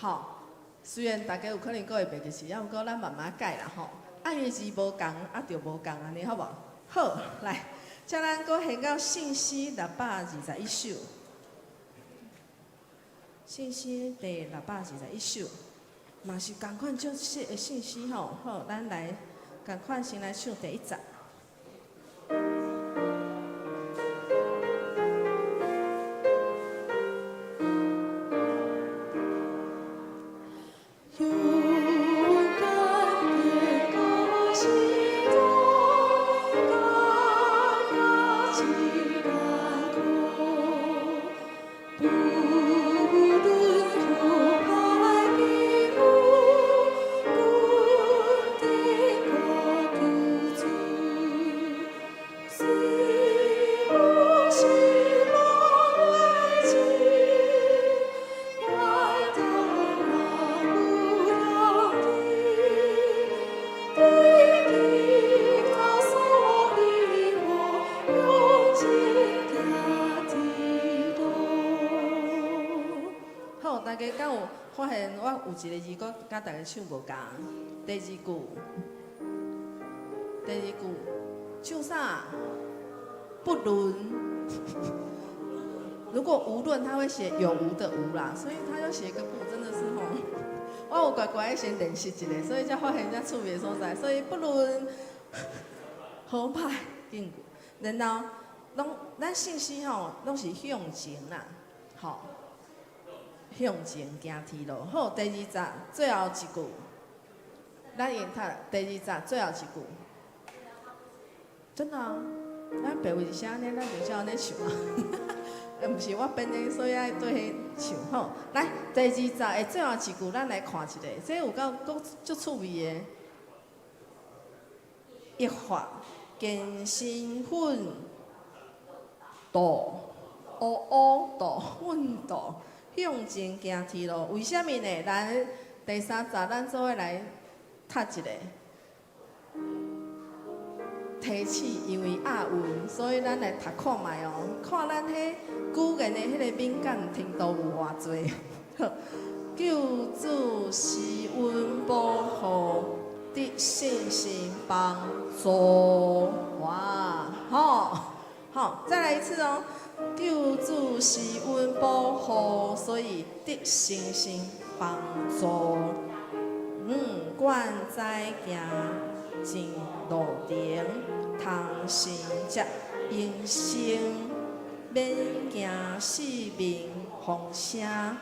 吼，雖然大家有可能閣會袂記是，啊，毋過咱慢慢改啦吼。啊，因為字無仝，啊，就無仝按呢好無？好，來，請咱閣掀到聖詩621首。聖詩第621首，嘛是仝款足細的聖詩吼。好，咱來仝款先來唱第一節。勇敢堅固心中，敢行艱苦，不論好歹貧富，阮得過救主，雖有失望危機，來到那故鄉地，對彼他所以我向前行的路。好，大家敢有發現我有一个字閣佮大家唱無仝？第二句，第二句唱啥？不論。如果無論，他會寫有無的無啦，所以他要寫個不，真的是吼。我有乖乖先練習一下，所以才發現這趣味的所在。所以不論好歹堅固，然後攏咱聖詩吼，攏是向前啦，吼，向前行天路。好，第二節最後一句，咱用讀第二節最後一句。真的啊，咱白話是寫按呢，咱就照按呢唱啊。毋是我編的，所以愛對彼唱好。來，第二節的最後一句，咱來看一下，這有夠閣足趣味的。益發堅心奮鬥，烏烏鬥奮鬥，向前行天路。為啥物呢？咱第三節，咱做伙來讀一下。提醒，因為押韻，所以咱來讀看覓哦。看咱彼語言的彼个敏感程度有偌濟。好，救主是阮保護，得信心幫助。哇，吼，好，再來一次哦。救主是阮保護，所以得信心幫助。管知行前路程，通成接永生，免驚四面風聲，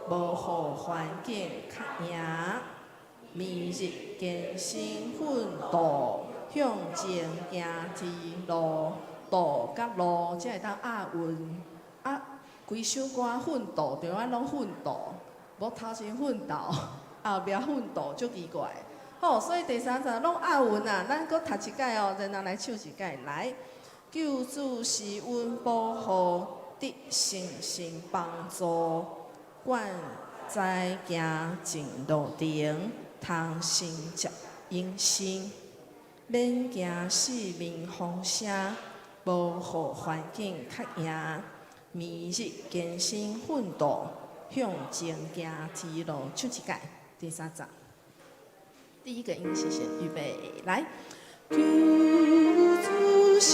無予環境較贏。明日堅心奮鬥，向前行天路，道佮路才會當押韻。啊，規首歌奮鬥，著愛攏奮鬥，無頭前奮鬥，後壁奮鬥，足奇怪。好，所以第三節攏押韻啊，咱閣讀一擺哦，然後來唱一擺。來，救主是阮保護，得信心幫助，管知行前路程，通成接永生，免驚四面風聲，無予環境較贏。明日堅心奮鬥，向前行天路。唱一擺，第三節。第一個音謝謝，預備來。救主是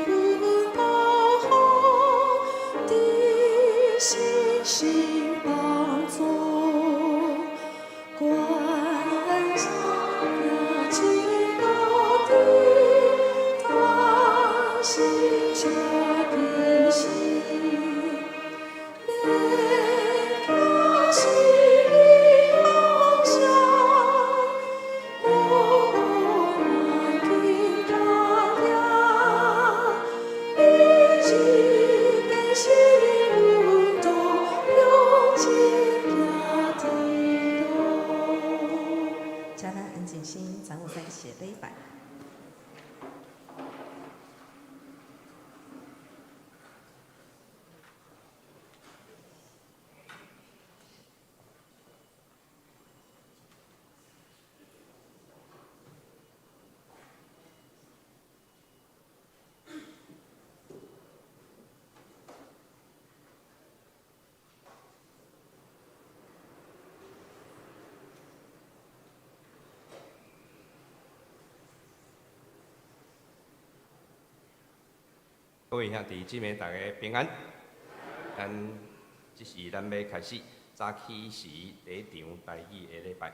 阮保護，得信心幫助，管知行前路程，通成接永生，免驚四面風聲，無環境較贏。明日堅心奮鬥，向各位兄弟姊妹，大家平安。咱這是咱欲開始早起時第一場台語的禮拜，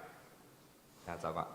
請走吧。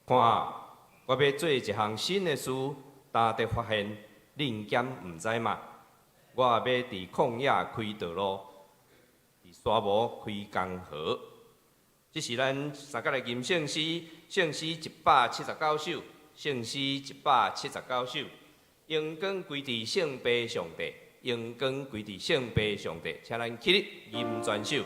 看啊，我欲做一項新的事，焦得發現，恁敢毋知嗎？我欲佇曠野開道路，佇沙漠開江河。這是咱相佮來吟聖詩，聖詩179首，聖詩179首。榮光歸佇聖父上帝，榮光歸佇聖父上帝，請咱起立吟全首。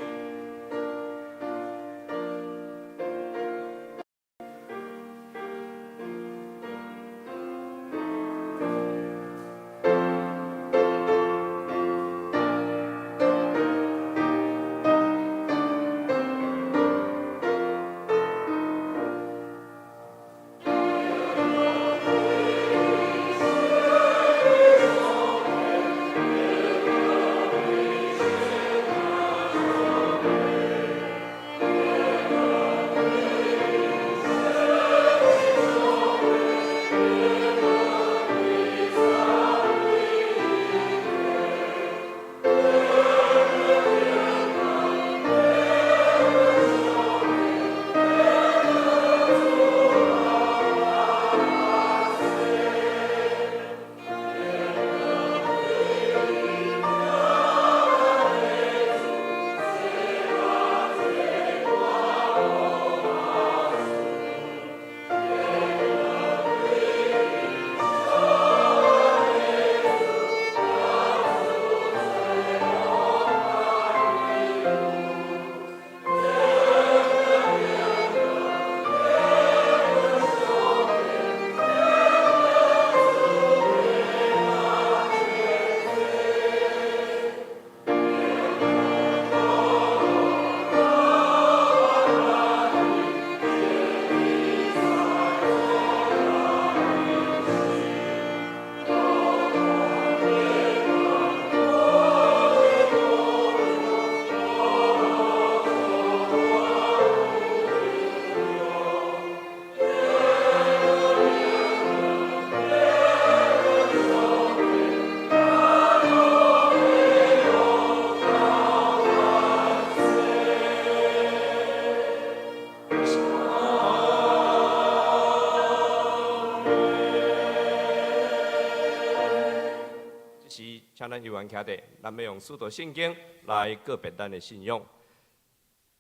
時，請咱猶原徛佇，咱欲用使徒信經來告白咱的信仰。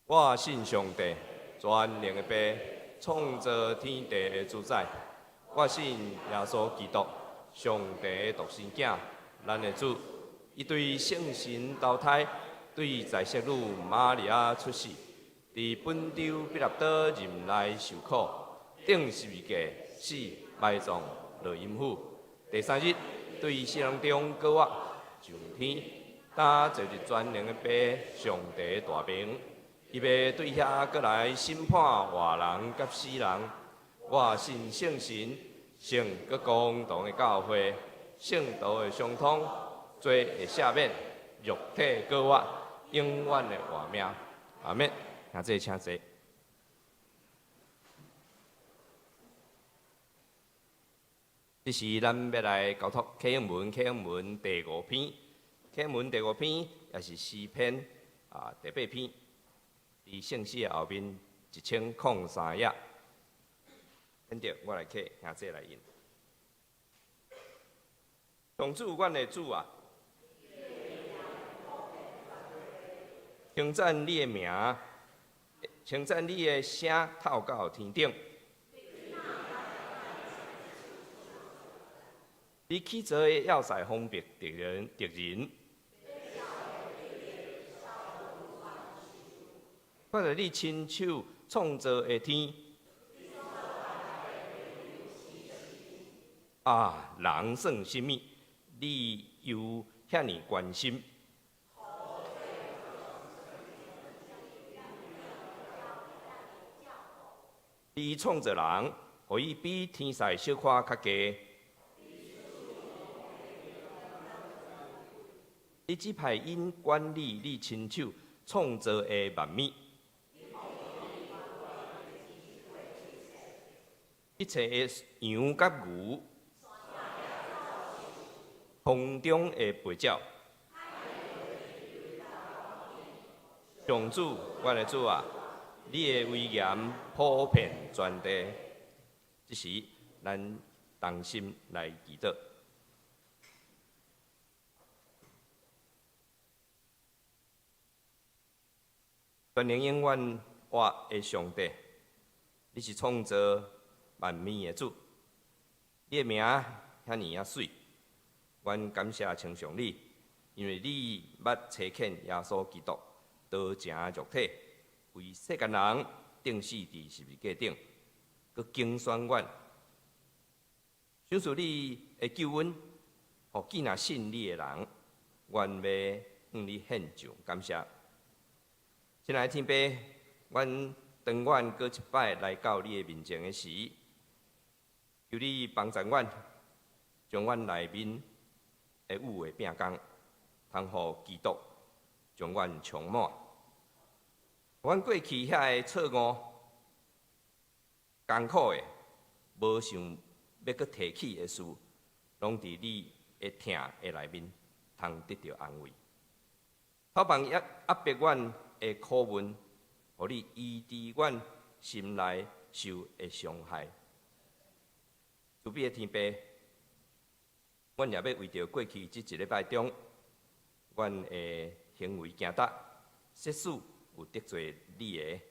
我信上帝，全能的父，創造天地的主宰。我信耶穌基督，上帝的獨生囝，咱的主。伊對聖神投胎，對在聖女瑪利亞出世，佇本丟彼拉多任內受苦，釘十字架死，埋葬，落陰府。第三日，對死人中閣活，上天，擔坐佇全能的父上帝大爿。伊欲對遐閣來審判活人佮死人。我信聖神，聖閣公同的教會，聖徒的相通，罪的赦免，肉體閣活，永遠的活命。阿們。兄弟請坐。這時咱欲來交託啟應文，啟應文第五篇，啟應文第五篇也是詩篇啊第八篇，佇聖詩的後面1003頁。跟著我來啟，兄弟來引。上主，阮的主啊，稱讚你的名，稱讚你的聲透到天頂。你起造的要塞封閉敵人，敵人。看著你親手創造的天。啊，人算啥物？你猶遐爾關心？你創造人，予伊比天使小可較低。你指派𪜶管理你親手創造的萬物，一切的羊佮牛，空中的飛鳥。上主，阮的主啊，你的威嚴普遍全地。這時，咱同心來祈禱。全能永遠活的上帝，你是創造萬物的主，你的名遐爾仔媠，阮感謝稱頌你，因為你捌差遣耶穌基督道成肉體，為世間人釘死佇十字架頂，閣揀選阮，賞賜你的救恩，予見若信你的人，阮欲向你獻上感謝。親愛的天父，阮當阮閣一擺來到你的面前的時，求你幫助阮，將阮內面的有的餅工，通予基督將阮充滿。阮過去遐个錯誤、艱苦的、無想欲閣提起的事，攏佇你的疼的內面，通得著安慰。透放壓壓迫阮的苦悶，予你醫治阮心內受的傷害。慈悲的天父，阮也欲為著過去這一禮拜中，阮的行為行動，說使有得罪你的，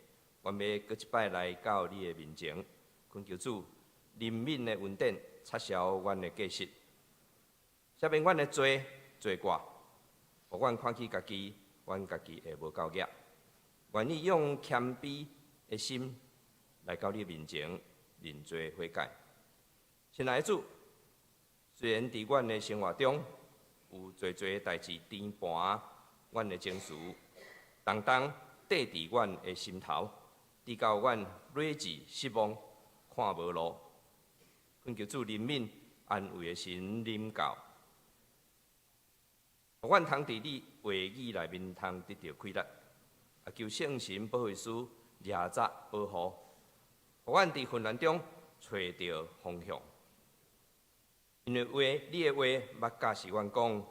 阮欲閣一擺來到你的面前，懇求主憐憫的恩典，擦消阮的過失，赦免阮的罪罪過，予阮看起家己，阮家己會無夠額，願意用謙卑的心來到你面前認罪悔改。親愛的主，雖然佇阮的生活中有濟濟代誌牽絆阮的情緒，重重綴佇阮的心頭，直到阮累積失望，看無路。懇求主憐憫安慰的神臨到，予阮通佇你話語內面通得著氣力，啊，求聖神保惠師掠閘保護，予阮佇混亂中揣著方向。因為話，你的話捌教示阮講，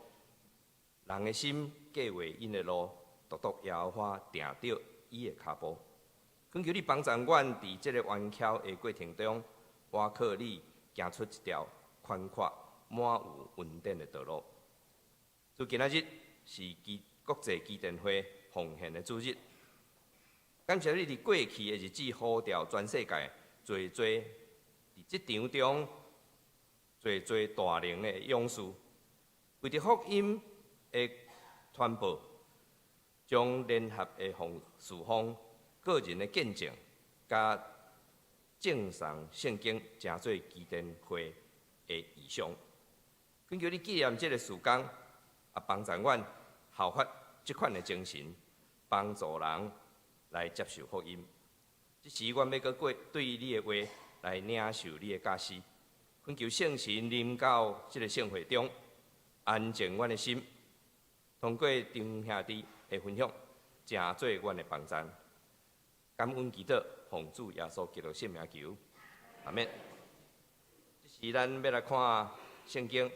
人的心計劃𪜶的路，獨獨耶和華定著伊的跤步。懇求你幫助阮佇這个彎曲的過程中，倚靠你行出一條寬闊、滿有恩典的道路。主，今仔日是基國際基甸會奉獻的主日，感謝你佇過去的日子呼召全世界濟濟佇這場中濟濟大能的勇士，為著福音的傳播，將聯合的奉事奉個人的見證，佮贈送聖經，成做基甸會的異象。懇求你紀念這个事工，也幫助阮效法這款的精神，幫助人來接受福音。這時，阮欲閣過對你的話來領受你的教示，懇求聖神臨到這个聖會中，安靜阮的心，通過張兄弟的分享，成做阮的幫贊。感恩祈禱，奉主耶穌基督聖名求，阿們。這時，咱欲來看聖經，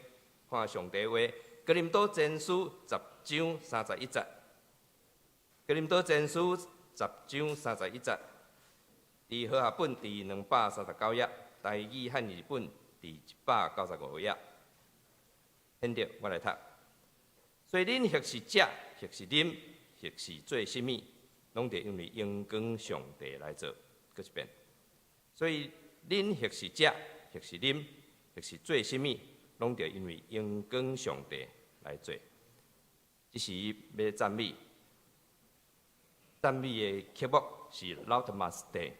看上帝話，哥林多前書十章三十一節。哥林多前書十章三十一節，佇和合本佇239頁，台語漢譯本佇195頁。現在我來讀。所以恁或是食，或是啉，或是做啥物，攏著因為榮光上帝來做。閣一遍。所以恁或是食，或是啉，或是做啥物，攏著因為榮光上帝來做。這時欲讚美，讚美的曲目是《Laudamus Dei》。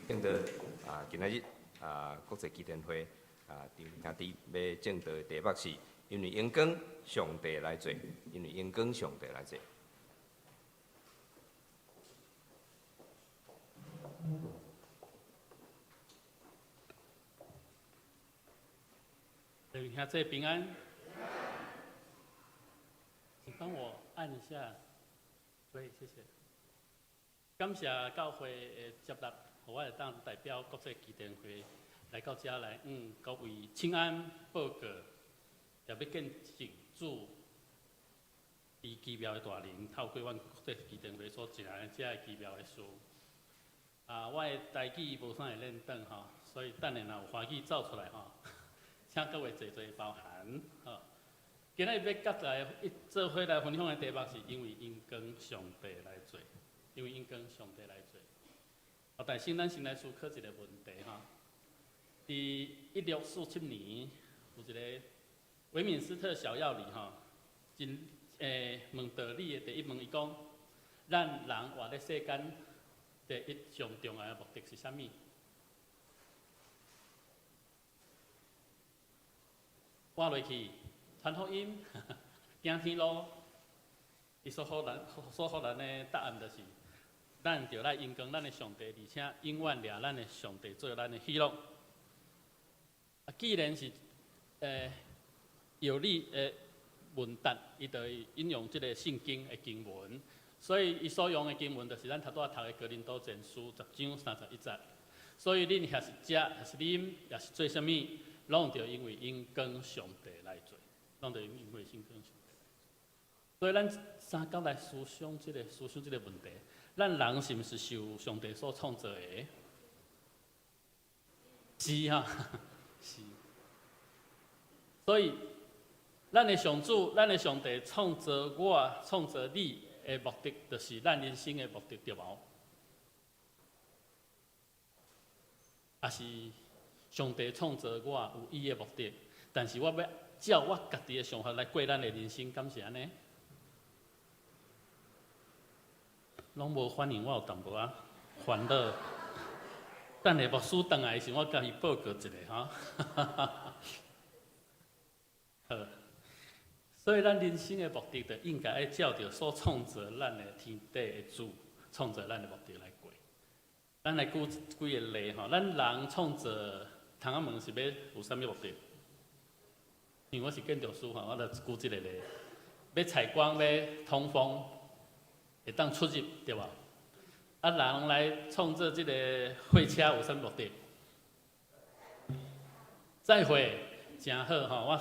正道啊，今仔日啊，國際基甸會啊，張兄弟欲證道的題目是：因為榮光上帝來做，因為榮光上帝來做。兄姊平安。請幫我按一下，對，謝謝。感謝教會的接納，予我會當代表國際基甸會來到遮來，各位請安報告，也欲見證主伊奇妙的大能，透過阮國際基甸會所行的這个奇妙的事。啊，我的台語無啥會輪轉吼，所以等下若有華語走出來吼，請各位濟濟包涵。吼，今仔日欲佮大家做伙來分享的題目是因為榮光上帝來做，因為榮光上帝來做。哦，但是咱先來思考一個問題吼。佇1647年，有一個威敏斯特小要理吼，真問道理的第一問，伊講：咱人活咧世間第一上重要的目的是啥物？活落去，傳福音，行天路。伊所予咱的答案就是：咱著愛榮光咱的上帝，而且永遠掠咱的上帝做咱的喜樂。啊，既然是有理的問答，伊就會引用這個聖經的經文，所以伊所用的經文就是咱頭拄仔讀的哥林多前書10章31節。所以恁抑是食，抑是啉，抑是做啥物，攏著因為榮光上帝來做，攏著因為榮光上帝來做。所以咱三工來思想這個問題：咱人是毋是受上帝所創造的？是哈，是。所以，咱的上主、咱的上帝創造我、創造你的目的，就是咱人生的目的，對無？抑是上帝創造我有伊的目的，但是我欲照我家己的想法來過咱的人生，敢是按呢？攏無反應，我有淡薄仔煩惱。等下牧師轉來的時，我共伊報告一下吼。好，所以咱人生的目的，就應該愛照著所創造咱的天地的主創造咱的目的來過。咱來舉幾個例吼，咱人創造窗仔門是欲有啥物目的？因為我是建築師吼，我就舉這個例：欲採光，欲通風，會當出入，對無？啊，人來創造這個貨車有啥物目的？載貨誠好吼，我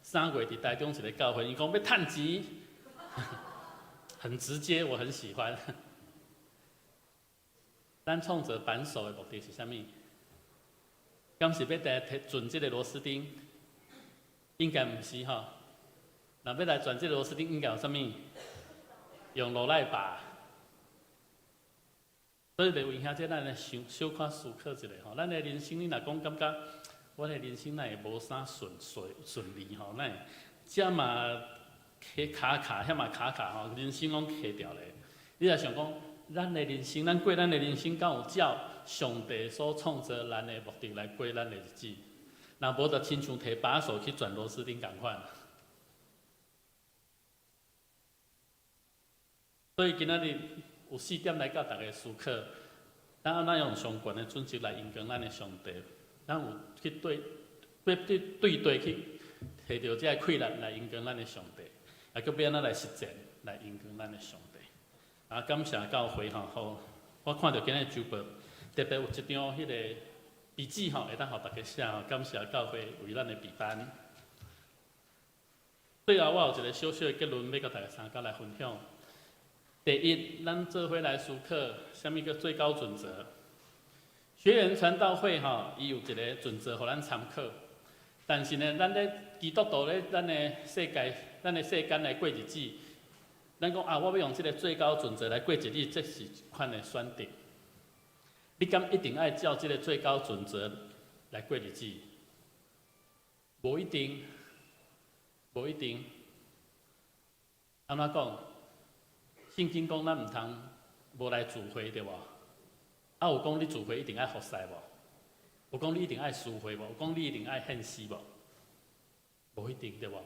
3月佇台中一個教會，伊講欲趁錢，很直接，我很喜歡。咱創造扳手的目的是啥物？敢是欲來鑽這個螺絲釘？應該毋是吼。若欲來鑽這個螺絲釘，應該用啥物？用落來把。所以，各位兄弟，咱來想小可思考一下吼。咱的人生，你若講感覺，我的人生哪會無啥順遂順利吼？哪會這嘛卡卡卡，遐嘛卡卡吼，人生攏卡著咧。你若想講，咱的人生，咱過咱的人生，敢有照上帝所創造咱的目的來過咱的日子？若無就親像提把手去鑽螺絲釘仝款。所以今仔日有四點來佮大家思考，咱按怎用上懸的準則來榮光咱的上帝？咱有去對對對對對去提著這个氣力來榮光咱的上帝，啊，閣欲按怎來實踐來榮光咱的上帝？啊，感謝教會吼，予我看著今日周報，特別有一張彼個筆記吼，會當予大家寫吼。感謝教會為咱的備班。最後，我有一個小小的結論，欲佮大家三工來分享。第一，咱做伙來思考，啥物叫最高準則？學員傳道會吼，伊有一個準則予咱參考。但是呢，咱咧基督徒咧，咱的世界，咱的世間來過日子，咱講啊，我欲用這个最高準則來過日子，這是一款的選擇。你敢一定愛照這个最高準則來過日子？無一定，無一定。按怎講？聖經講咱毋通無來聚會，對無？啊，有講你聚會一定愛服侍無？有講你一定愛司會無？有講你一定愛獻詩無？無一定，對無？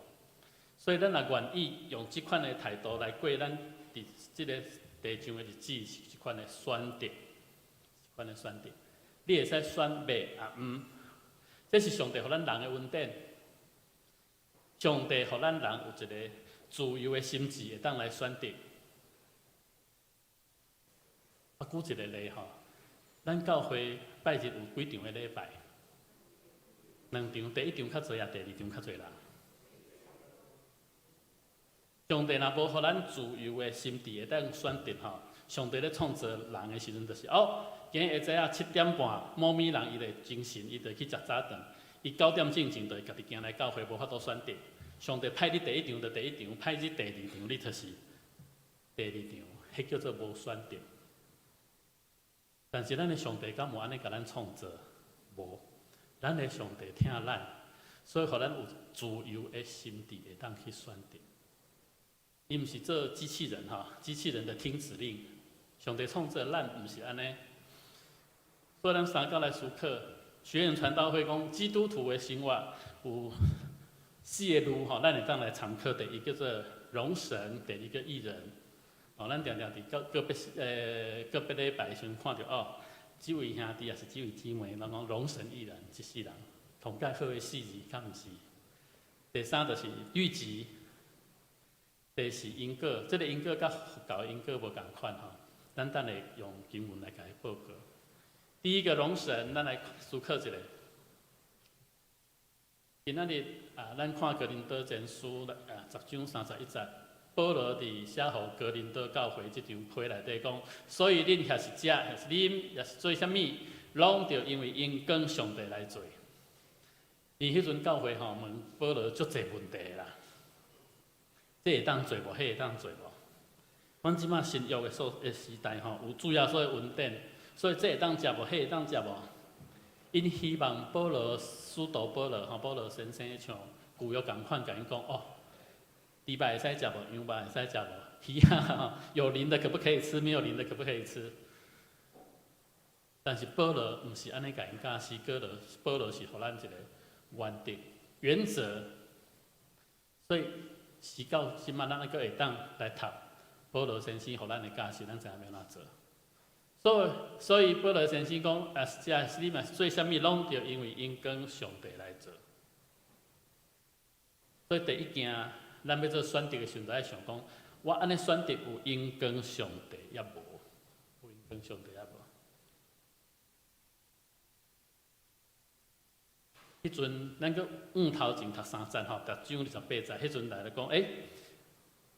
所以咱若願意用這款的態度來過咱佇這个地上的日子，是一款的選擇，一款的選擇。你會使選欲抑毋，這是上帝予咱人的恩典。上帝予咱人有一个自由的心志，會當來選擇。我舉一個例吼，咱教會拜日有幾場的禮拜？兩場，第一場較濟啊，第二場較濟人。上帝若無予咱自由的心智會當選擇吼，上帝咧創造人的時陣就是哦，今日下早7點半，某物人伊就精神，伊就去食早頓。伊9點進前就會家己行來教會，無法度選擇。上帝派你第一場就第一場，派你第二場，你就是第二場，彼叫做無選擇。但是咱的上帝敢有按呢共咱創造？無，咱的上帝疼咱，所以予咱有自由的心智會當去選擇。伊毋是做機器人吼，機器人的聽指令。上帝創造咱毋是按呢，所以咱三工來思考。學院傳道會講，基督徒的生活有四个路吼，咱會當來參考。第一叫做榮神，第二個義人。哦，咱定定佇個別禮拜時陣看著哦，這位兄弟抑是這位姊妹，攏講榮神益人，這世人同蓋好的四字，敢毋是？第三就是律己，第四因果，這個因果佮佛教的因果無仝款吼。咱等下用經文來共伊報告。第一個榮神，咱來思考一下。今仔日啊，咱看哥林多前書啊10章31節，保羅佇寫予哥林多教會這張批內底講，所以恁抑是食，抑是啉，抑是做啥物，攏著因為榮光上帝來做。伊彼陣教會吼問保羅足濟問題啦，這會當做無？彼會當做無？阮這馬新約的所的時代吼，有主耶穌的恩典，所以這會當食無？彼會當食無？𪜶希望保羅使徒保羅吼，保羅先生像舊約仝款，共𪜶講哦，豬肉會使食無？羊肉會使食無？魚仔有鱗的可不可以吃？沒有鱗的可不可以吃？但是保羅毋是按呢共𪜶教示，保羅是予咱一個原則原則，所以時到這馬咱閣會當來讀保羅先生予咱的教示，咱知影欲按怎做。所以保羅先生講，啊，是食是你嘛做啥物，攏著因為榮光上帝來做。所以第一件，咱欲做選擇的時陣，愛想講，我按呢選擇有榮光上帝抑無？有榮光上帝抑無？彼陣咱閣往頭前讀三節吼，10章28節，彼陣來咧講，欸，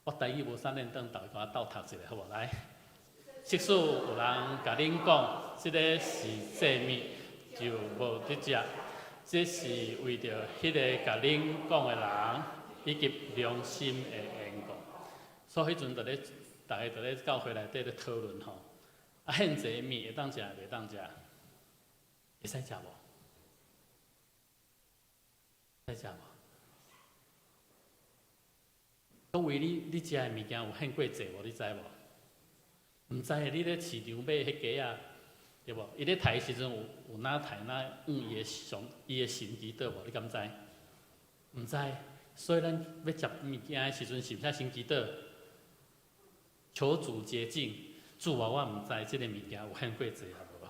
我台語無啥練，等大家鬥讀一下好無？來。即使有人共恁講，這个是祭物，就無得食。這是為著彼个共恁講的人以及良心的緣故。所以彼陣就咧，逐家就咧教會內底咧討論吼。啊，獻祭物會當食，袂當食？會使食無？會使食無？各位，你食的物件有獻過祭無？你知無？毋知你咧市場買彼雞仔，對無？伊咧刣的時陣有哪刣哪向伊的上伊的神祈禱無？你敢知？毋知，所以咱欲食物件的時陣，是毋是先祈禱？求主潔淨，主啊，我毋知這个物件有獻過祭抑無？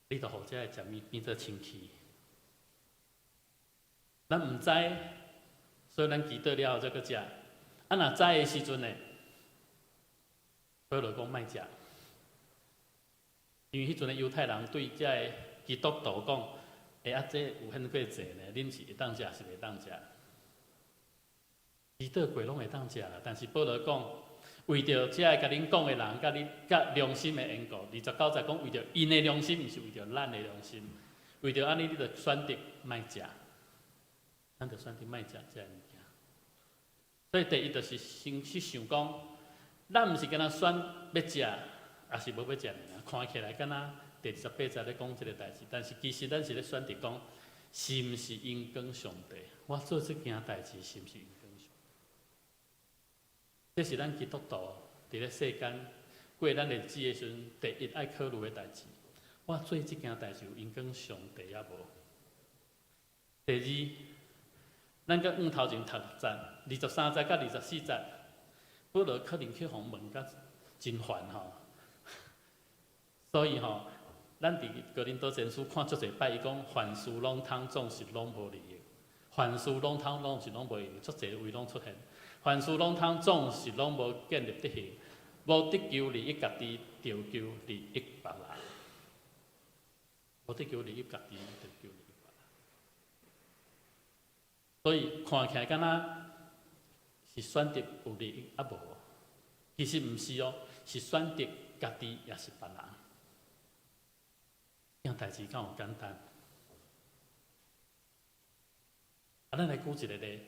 你著予這个食物變做清氣。咱毋知，所以咱祈禱了後才閣食。啊，若知的時陣呢？保羅講莫食，因為彼陣的猶太人對這个基督徒講：欸，啊，這有獻過祭呢，恁是會當食，是袂當食？祈禱過攏會當食啦，但是保羅講，為著這个共恁講的人，佮你佮良心的緣故，29節講為著𪜶的良心，毋是為著咱的良心。為著按呢，你著選擇莫食，咱著選擇莫食這个物件。所以第一就是先去想講，咱毋是干焦選欲食，抑是無欲食爾。看起來敢若第28節咧講這个代誌，但是其實咱是咧選擇講，是毋是榮光上帝？我做這件代誌是毋是榮光上帝？這是咱基督徒佇咧世間過咱日子的時陣，第一愛考慮的代誌。我做這件代誌有榮光上帝抑無？第二，咱閣往頭前讀節，23節佮24節，保羅可能去予問甲真煩吼，所以吼，咱佇哥林多前書看足濟擺，伊講凡事攏通，總是攏無利益；凡事攏通，攏是攏無用，足濟位攏出現。凡事攏通，總是攏無建立德行，無得求利益家己，著求利益別人。無得求利益家己，著求利益別人。所以看起來敢若是選擇有利益啊無？其實毋是哦，是選擇家己抑是別人。這樣代誌敢有簡單？啊，咱來舉一個例，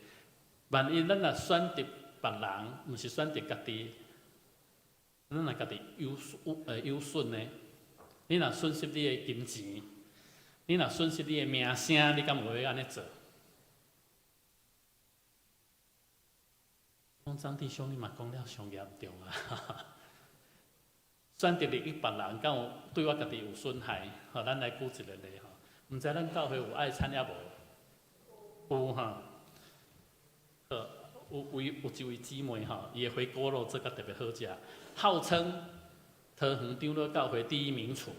萬一咱若選擇別人，毋是選擇家己，咱若家己有損呢？你若損失你的金錢，你若損失你的名聲，你敢有會按呢做？講張弟兄，你嘛講了傷嚴重啊！選擇利益別人，敢有對我家己有損害？吼，咱來舉一個例吼，毋知咱教會有愛餐抑無？有哈。好，有一位姊妹吼，伊的回鍋肉做甲特別好食，號稱桃園長老教會第一名廚。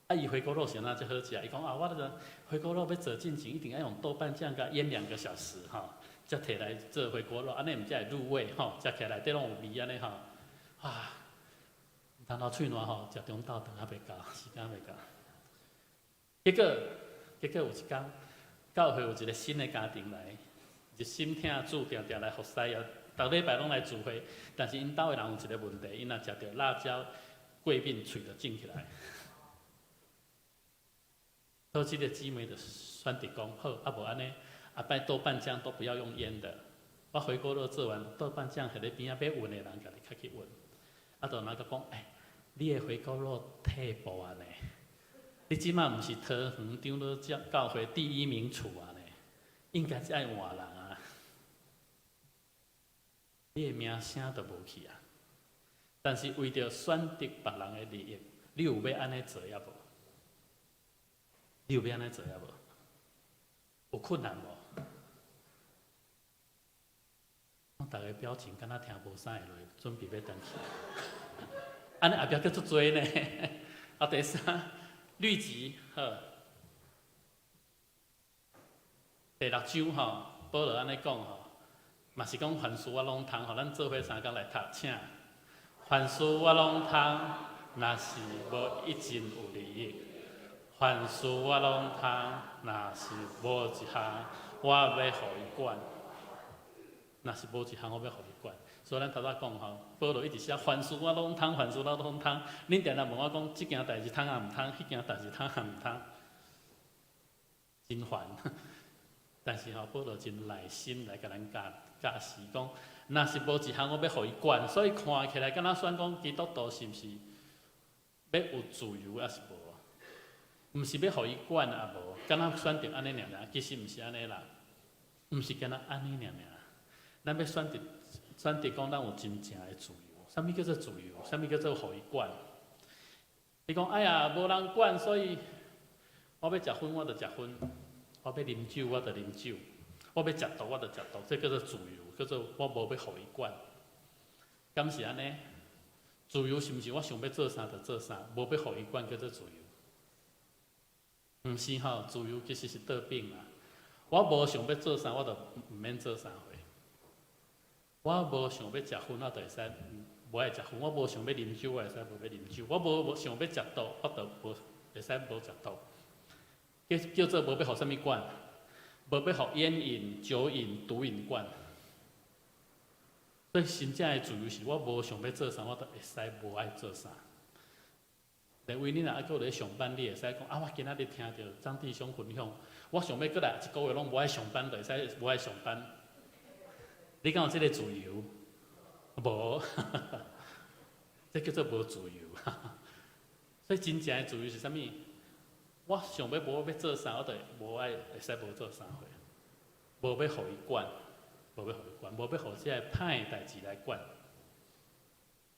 啊，伊回鍋肉是按怎遮好食？伊講啊，我這個回鍋肉欲做進前，一定愛用豆瓣醬共醃2個小時吼，才提來做回鍋肉，按呢毋才會入味吼，食起來內底攏有味按呢吼。啊，吞落喙內吼，食中晝頓猶未到，時間未到。結果有一工，教會有一個新的家庭來，熱心疼主，定定來服侍啊，逐禮拜攏來聚會。但是𪜶兜的人有一個問題，𪜶若食著辣椒過敏，喙就腫起來。所以這個姊妹就選擇講好，啊無按呢，後擺豆瓣醬都不要用醃的。我回鍋肉做完，豆瓣醬佇咧邊仔欲勻的人，家己較去勻。啊，就人共講，欸，你的回鍋肉退步啊呢？你這馬毋是桃園長老教會第一名廚啊呢？應該是愛換人啊！你的名聲都無去啊！但是為著選擇別人的利益，你有欲按呢做抑無？你有欲按呢做抑無？有困難無？我逐个表情敢若聽無啥會落，準備欲轉去。按呢後壁閣足濟呢。啊，第三，律己好。第六章吼，保羅按呢講吼，嘛是講凡事我攏通，予咱做伙相共來讀，請。凡事我攏通，若是無一件有利益；凡事我攏通，若是無一項我欲予伊管。若是無一項我欲予伊管。所以咱頭拄仔講吼，保羅一直寫凡事我攏通，凡事我攏通。恁定定問我講，這件代誌通抑毋通？彼件代誌通抑毋通？真煩。但是吼，保羅真耐心來共咱教教示講，若是無一項我欲予伊管，所以看起來敢若選講基督徒是毋是欲有自由抑是無？毋是欲予伊管抑無？敢若選擇按呢爾爾，其實毋是按呢啦，毋是敢若按呢爾爾。咱欲選擇講，咱有真正的自由。啥物叫做自由？啥物叫做予伊管？你講哎呀，無人管，所以我欲食薰我就食薰，我欲啉酒我就啉酒，我欲食毒我就食毒，這叫做自由，叫做我無欲予伊管。敢是按呢？自由是毋是我想欲做啥就做啥，無欲予伊管叫做自由？毋是吼，自由其實是倒反啦。我無想欲做啥，我就毋免做啥貨。我無想欲食薰，我就會使無愛食薰；我無想欲啉酒，我會使無欲啉酒；我無想欲食毒，我就無會使無食毒。叫做無欲予啥物管，無欲予煙癮、酒癮、毒癮管。所以真正的自由是我無想欲做啥，我就會使無愛做啥。例如你若猶閣咧上班，你會使講啊，我今仔日聽著張弟兄分享，我想欲閣來一個月攏無愛上班，就會使無愛上班。你敢有這個自由？無，這叫做無自由。所以真正的自由是啥物？我想欲無欲做啥，我就無愛會使無做啥貨，無欲予伊管，無欲予伊管，無欲予這个歹代誌來管。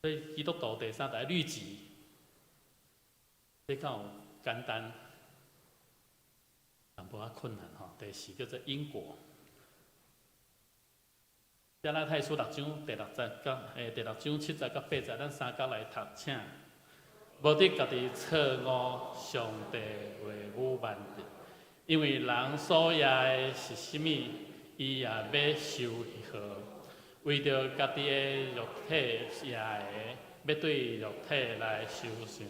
所以基督徒第三著愛律己，這敢有簡單？淡薄仔困難吼。第四叫做因果。加拉太書六章第六節佮第六章七節佮八節，咱相共來讀，請。無得家己錯誤上帝話語萬因為人所掖的是啥物，伊也欲收何。為著家己的肉體掖的，欲對肉體來修成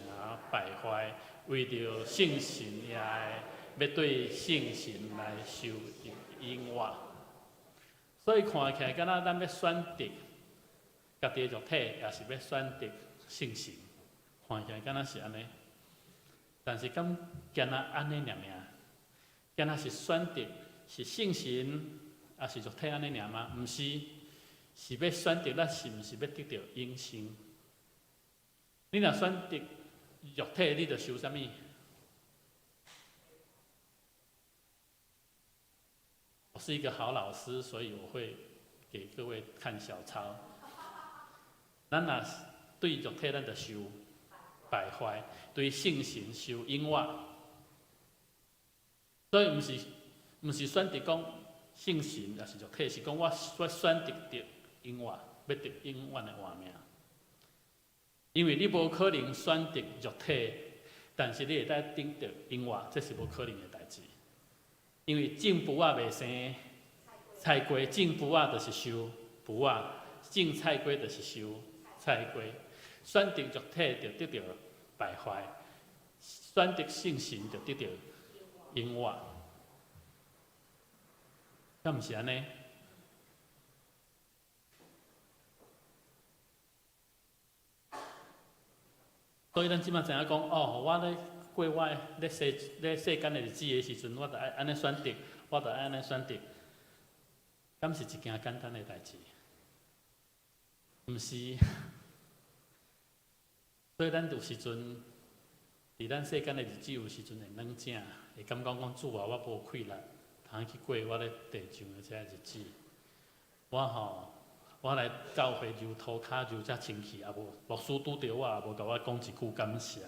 敗壞；為著聖神掖的，欲對聖神來修永活。所以看起來，敢若咱欲選擇家己的肉體，抑是欲選擇聖神，看起來敢若是按呢。但是敢敢若按呢爾爾？敢若是選擇是聖神，抑是肉體按呢爾嗎？毋是，是欲選擇咱是毋是欲得著永生？你若選擇肉體，你就受啥物？我是一個好老師，所以我會給各位看小抄。咱若對肉體，咱就受敗壞；對聖神受永活。所以毋是選擇講聖神，抑是肉體，是講我選擇得永活，欲得永遠的活命。因為你無可能選擇肉體，但是你會當得著永活，這是無可能的代誌。因為種匏仔袂生菜瓜，種匏仔就是收匏仔，種菜瓜就是收菜瓜。選擇肉體就得著敗壞，選擇聖神就得著永活。敢毋是按呢？所以咱這馬知影講，哦，我咧過我的咧世咧世間的日子的時陣，我著愛按呢選擇，我著愛按呢選擇，敢是一件簡單的代誌？毋是。所以咱有時陣，佇咱世間的日子，有時陣會軟正，會感覺講主啊，我無氣力，通去過我咧地上的這个日子。我吼，我來教會揉塗跤揉遮清氣，也無牧師拄著我，也無共我講一句感謝。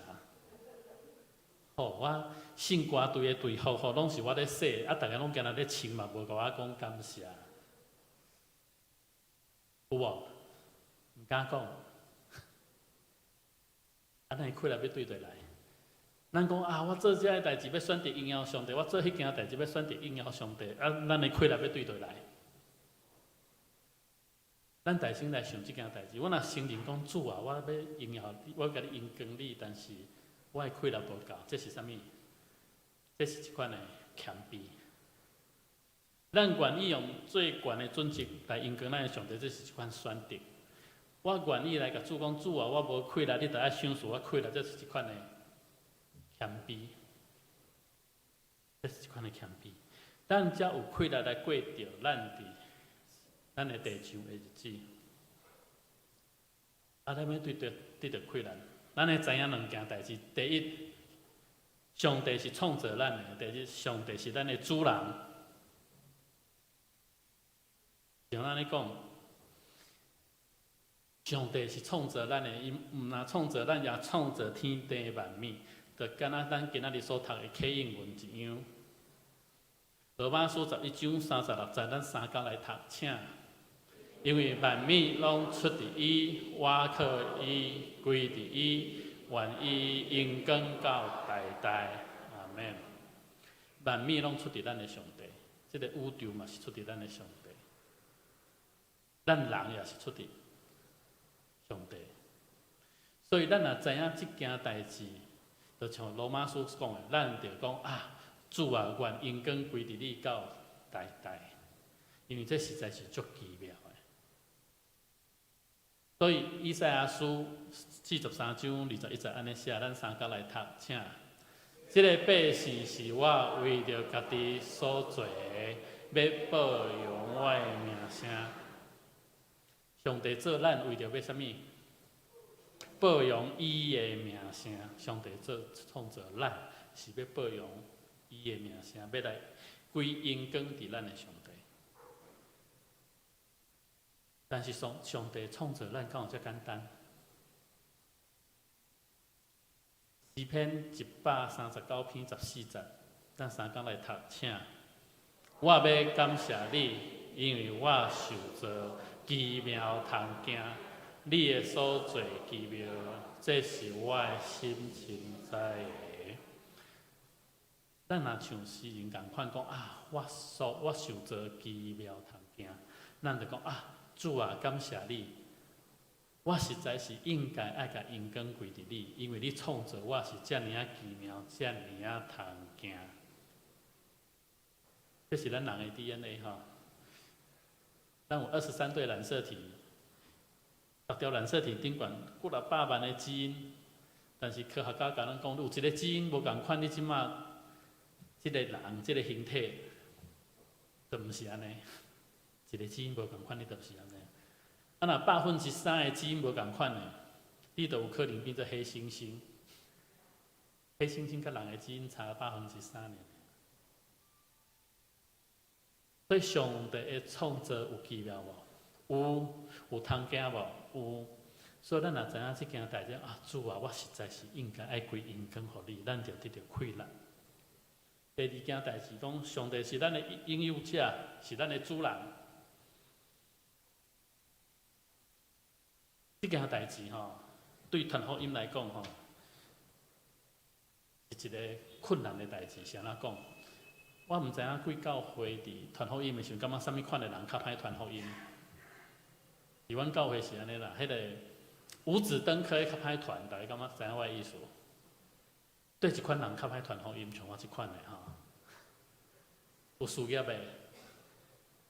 吼，我聖歌隊的隊服吼，攏是我咧洗，啊，逐家攏干焦咧穿嘛，無共我講感謝。有無？毋敢講。啊，咱的氣力欲對佗來？咱講啊，我做這个代誌欲選擇榮耀上帝，我做彼件代誌欲選擇榮耀上帝，啊，咱的氣力欲對佗來？咱大先來想這件代誌。我若承認講主啊，我欲榮耀，我欲共你榮光你，但是我的氣力無夠，這是啥物？這是一款的謙卑。咱願意用最懸的準則來榮光咱的上帝，這是一款選擇。我願意來共主講，主啊，我無氣力，你著愛賞賜我氣力，這是一款的謙卑。這是一款的謙卑。咱才有氣力來過著咱佇咱的地上的日子。啊，咱欲對著得著氣力，咱會知影兩件代誌：第一，上帝是創造咱的；第二，上帝是咱的主人。像按呢講，上帝是創造咱的，伊毋但創造咱，也創造天地萬物，就敢若咱今仔日所讀的啟應文一樣。羅馬書11章36節，咱三工來讀，請。因為萬物攏出佇伊，倚靠伊，歸佇伊，願伊榮光到代代。阿們。萬物攏出佇咱的上帝，這個宇宙嘛是出佇咱的上帝，咱人也是出佇上帝。所以咱若知影這件代誌，就像羅馬書講的，咱就講啊，主啊，願榮光歸佇你到代代，因為這實在是足奇妙的。所以以賽亞書43章21節按呢寫，咱三工來讀，請。這个百姓是我為著家己所做的，欲報揚我的名聲。上帝做咱為著欲啥物？報揚伊的名聲。上帝做創造咱，是欲報揚伊的名聲，欲來歸榮光佇咱的上帝。但是上上帝創造咱，敢有遮簡單？詩篇139篇14節，咱三工來讀，請。我欲感謝你，因為我受造奇妙通行，你的所做奇妙，這是我的心深知的。咱若像詩人仝款講啊，我受造奇妙通行，咱就講啊，主啊，感謝你，我實在是應該愛共榮光歸佇你，因為你創造我是遮爾仔奇妙，遮爾仔通行。這是咱人的 DNA 吼，咱有23對染色體，10條染色體頂懸幾若百萬个基因，但是科學家共咱講，有一个基因無仝款，你這馬這个人這个形體，就毋是按呢。一个基因無仝款，你就毋是按呢。啊，若3%的基因無仝款的，你就有可能變做黑猩猩。黑猩猩佮人的基因差3%爾。所以上帝的創造有奇妙無？有，有通行無？有。所以咱若知影這件代誌啊，主啊，我實在是應該愛歸榮光予你，咱就得著快樂。第二件代誌講，上帝是咱的擁有者，是咱的主人。這件代誌吼，對傳福音來講吼，是一個困難的代誌。是按怎講？我毋知影貴教會佇傳福音的時陣，感覺啥物款的人較歹傳福音？佇阮教會是按呢啦，彼個五子登科較歹傳，大家感覺知影我的意思無？對一款人較歹傳福音，像我這款的吼，有事業的，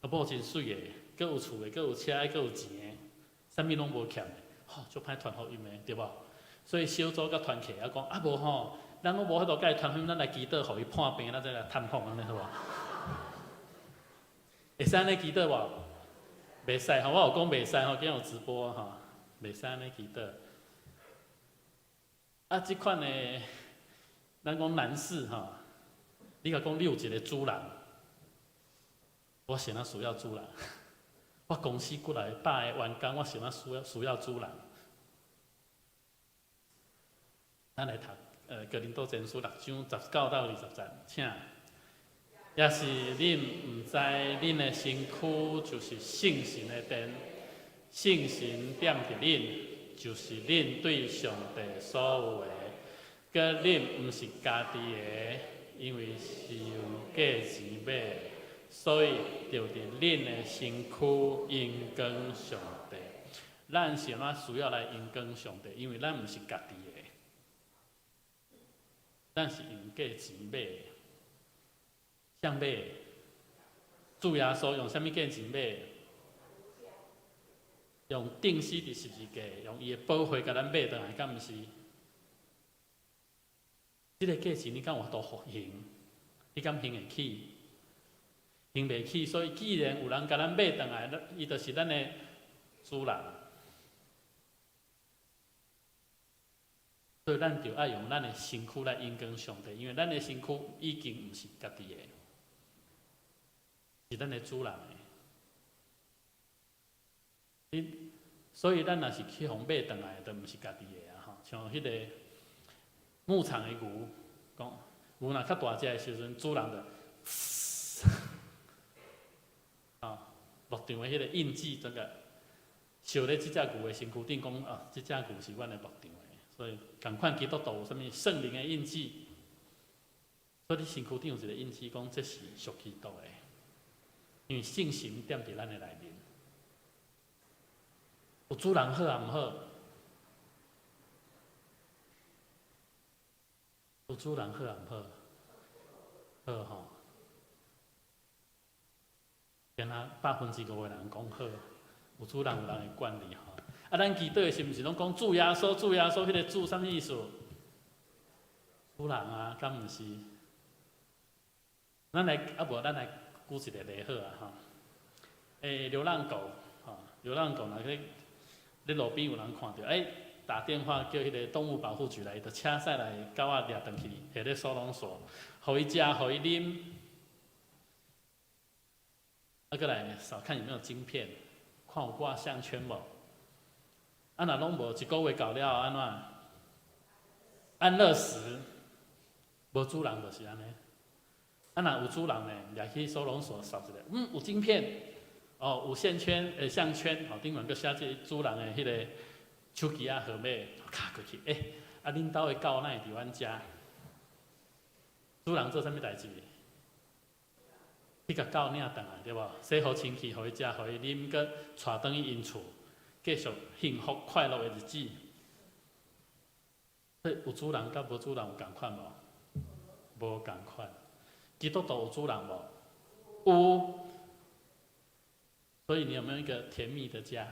啊某真媠的，閣有厝的，閣有車的，閣有錢的，啥物攏無欠的，吼，足歹傳福音的，對無？所以小組佮團契仔講，啊無吼，咱攏無法度共伊傳福音，咱來祈禱，予伊破病，咱再來探訪按呢好無？會使按呢祈禱無？袂使吼，我有講袂使吼，今有直播吼，袂使按呢祈禱。啊，這款的，咱講男士吼，你共講你有一個主人，我是按怎需要主人？我公司幾來百个員工，我是按怎需要主人？咱來讀，哥林多前書六章19到20節，請。抑是恁毋知恁的身軀就是聖神的殿，聖神踮佇恁，就是恁對上帝所有的。閣恁毋是家己的，因為是用價錢買的，所以著佇恁的身軀榮光上帝。咱是按怎需要來榮光上帝？因為咱毋是家己的，咱是用價錢買的。誰買的？主耶穌用啥物價錢買的？用釘死佇十字架，用伊的寶血共咱買轉來，敢毋是？這个價錢你敢有法度還？你敢還會起？還袂起，所以既然有人共咱買轉來，伊就是咱的主人。所以咱就愛用咱的身軀來榮光上帝，因為咱的身軀已經毋是家己的，是咱的主人的。你所以咱若是去予買轉來，就毋是家己的啊！吼，像彼個牧場的牛，講牛若較大隻的時陣，主人就，啊，牧場的彼個印記，這個繡咧這隻牛的身軀頂，講啊，這隻牛是阮的牧場的。所以仝款基督徒有啥物聖靈的印記，所以你身軀頂有一個印記，講這是屬基督的，因為聖神踮佇咱的內面。有主人好抑毋好？有主人好抑毋好？好吼。敢若5%的人講好，有主人有人會管理吼。啊，咱祈禱的時毋是攏講主耶穌，主耶穌，彼個主啥物意思？主人啊，敢毋是？咱來啊無，咱來舉一個例好啊吼。流浪狗，吼，流浪狗若去咧路邊有人看著，打電話叫彼個動物保護局來，伊就車駛來狗仔掠轉去，佇咧收容所，予伊食，予伊啉，啊，閣來掃看有沒有晶片，看有掛項圈無？啊，若攏無，一個月到了後按怎？安樂死，無主人就是按呢。啊，若有主人呢，掠去收容所掃一下，有晶片，哦，有線圈，項圈，吼，頂懸閣寫這主人的彼個手機仔號碼，敲過去，啊，恁兜的狗哪會佇阮遮？主人做啥物代誌？去共狗領轉來，對無？洗好身軀，予伊食，予伊啉，閣帶轉去𪜶厝，繼續幸福快樂的日子。所以有主人佮無主人有仝款無？無仝款。基督徒有主人無？有。所以你有沒有一個甜蜜的家？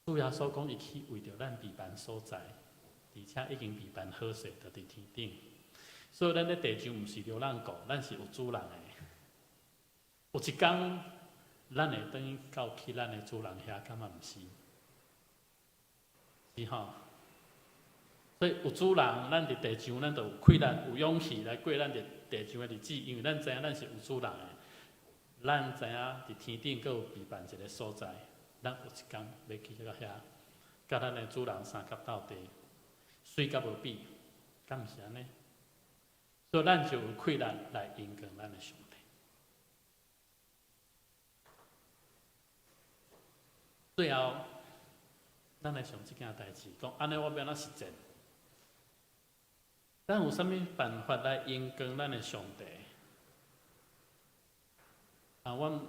主耶穌講，伊去為著咱備辦所在，而且已經備辦好勢，就佇天頂。所以咱佇地上毋是流浪狗，咱是有主人的。有一工，咱會轉去到去咱的主人遐，敢嘛毋是？是吼。所以有主人，咱佇地上，咱就有氣力、有勇氣來過咱佇地上的日子，因為咱知影咱是有主人的。咱知影佇天頂閣有備辦一個所在，咱有一工欲去到遐，佮咱的主人相佮鬥陣，媠佮無比，敢毋是按呢？所以咱就有氣力來榮光咱的上帝。最後，咱來想這件代誌，講按呢我欲按怎實踐？咱有啥物辦法來榮光咱的上帝？啊，阮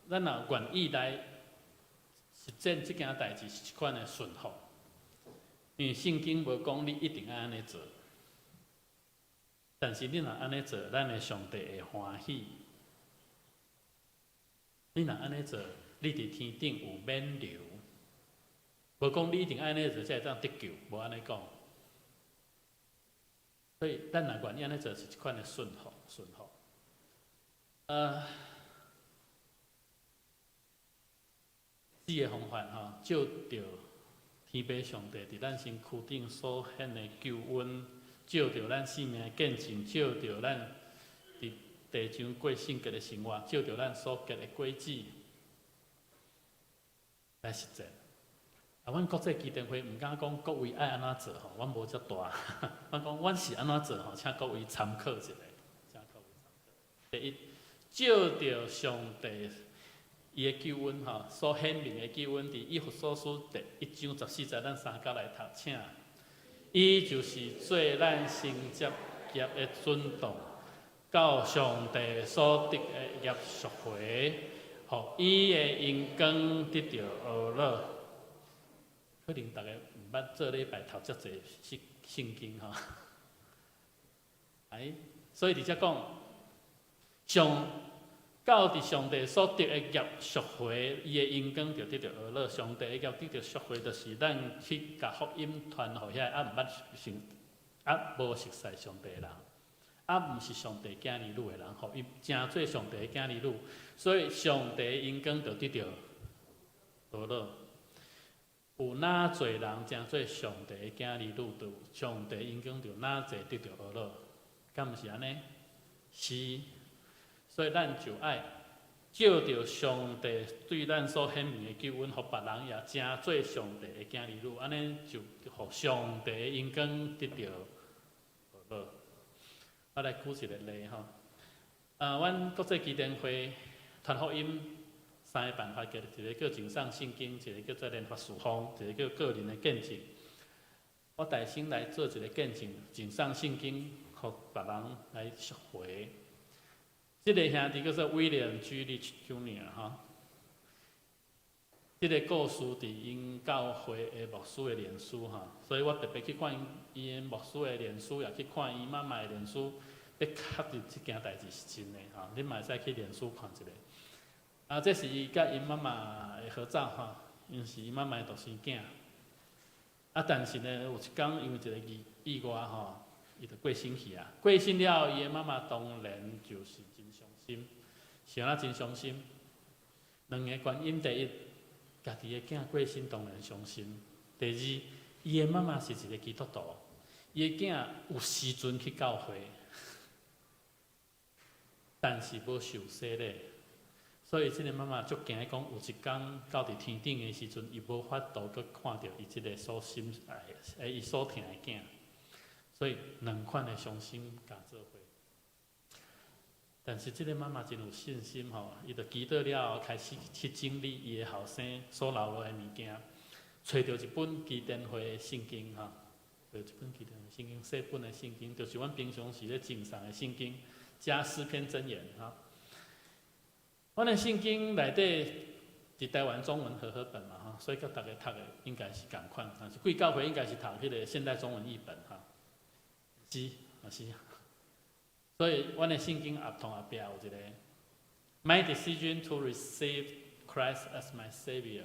咱若願意來實踐這件代誌，是一款的順服。因為聖經無講你一定愛按呢做，但是你若按呢做，咱的上帝會歡喜。你若按呢做，你佇天頂有免留。無講你一定愛按呢做才會當得救，無按呢講。所以咱若願意按呢做，是一款的順服，順服。四个方法吼，照著天父上帝佇咱身軀頂所顯的救恩，照著咱生命的見證，照著咱佇地上過聖潔的生活，照著咱所結的果子來實踐。啊，阮國際基甸會毋敢講各位愛按怎做吼，阮無遮大。阮講阮是按怎做吼，請各位參考一下，請各位參考。第一，照著上帝伊的救恩吼，所顯明的救恩，佇以弗所書第一章十四節，咱三佮來讀，請。伊就是做咱承接業的準當，到上帝所得的業贖回，予伊的榮光得著呵咾。可能逐家毋捌做禮拜讀遮濟聖聖經吼，哎，所以佇遮講上。到佇上帝所得的業贖回，伊的榮光就得著呵咾。上帝的業得著贖回，就是咱去共福音傳予遐個猶毋捌信、猶無熟似上帝的人，猶毋是上帝囝兒女的人，予伊成做上帝的囝兒女。所以上帝的榮光就得著呵咾。有哪濟人成做上帝的囝兒女，就上帝榮光就哪濟得著呵咾，敢毋是按呢？是。所以咱就愛照著上帝對咱所顯明的救恩，予別人也成做上帝的囝兒女，按呢就予上帝的榮光得著呵咾。我來舉一個例吼，啊，阮國際基甸會傳福音三個辦法，一個叫贈送聖經，一個叫做聯合事奉，一個叫個人的見證。我代先來做一個見證，贈送聖經，予別人來贖回。這個兄弟叫做威廉 ·G. Leach Jr. 吼，這個故事佇𪜶教會的牧師的臉書吼，所以我特別去看𪜶的牧師的臉書，也去看伊媽媽的臉書，欲確認這件代誌是真的吼。恁嘛會使去臉書看一下。啊，這是伊佮𪜶媽媽的合照吼，𪜶是伊媽媽的獨生囝。啊，但是呢，有一工因為一個意意外吼，伊就過身去啊。過身了後，伊的媽媽當然就是真傷心，是按怎真傷心？兩个原因，第一，家己的囝過身當然傷心；第二，伊的媽媽是一個基督徒，伊的囝有時陣去教會，但是無受洗禮，所以這个媽媽足驚講，有一工到佇天頂的時陣，伊無法度閣看著伊這个所心愛的、伊所疼的囝，所以兩款的傷心共做伙。但是這个媽媽真有信心吼，伊就祈禱了後，開始去整理伊的後生所留落來的物件，揣著一本基甸會的聖經吼。就這本基甸聖經，細本的聖經，就是阮平常時咧經送的聖經，加詩篇箴言哈。阮的聖經內底佇台灣中文和合本嘛哈，所以佮逐家讀的應該是仝款，但是貴教會應該是讀彼个現代中文譯本哈。是，嘛是。所以阮的聖經合同後壁有一個 My decision to receive Christ as my Savior，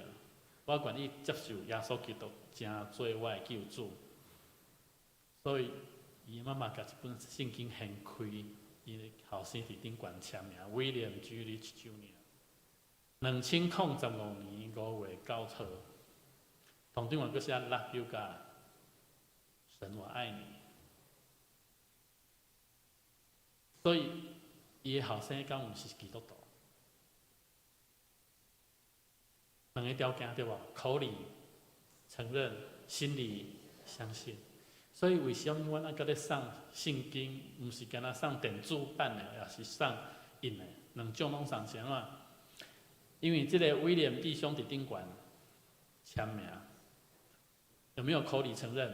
我願意接受耶穌基督，成做我的救主。所以，伊媽媽共這本聖經掀開，伊的後生佇頂懸簽名，William G. Leach Jr. 2015年5月9號，同頂懸閣寫 Love you God，神我愛你。所以，伊的後生敢毋是基督徒？兩個條件對無？口裡承認，心裡相信。所以為啥物阮愛閣咧送聖經，毋是干焦送電子版的，抑是送印的，兩種攏送是按怎？因為這个威廉弟兄佇頂懸簽名，有沒有口裡承認？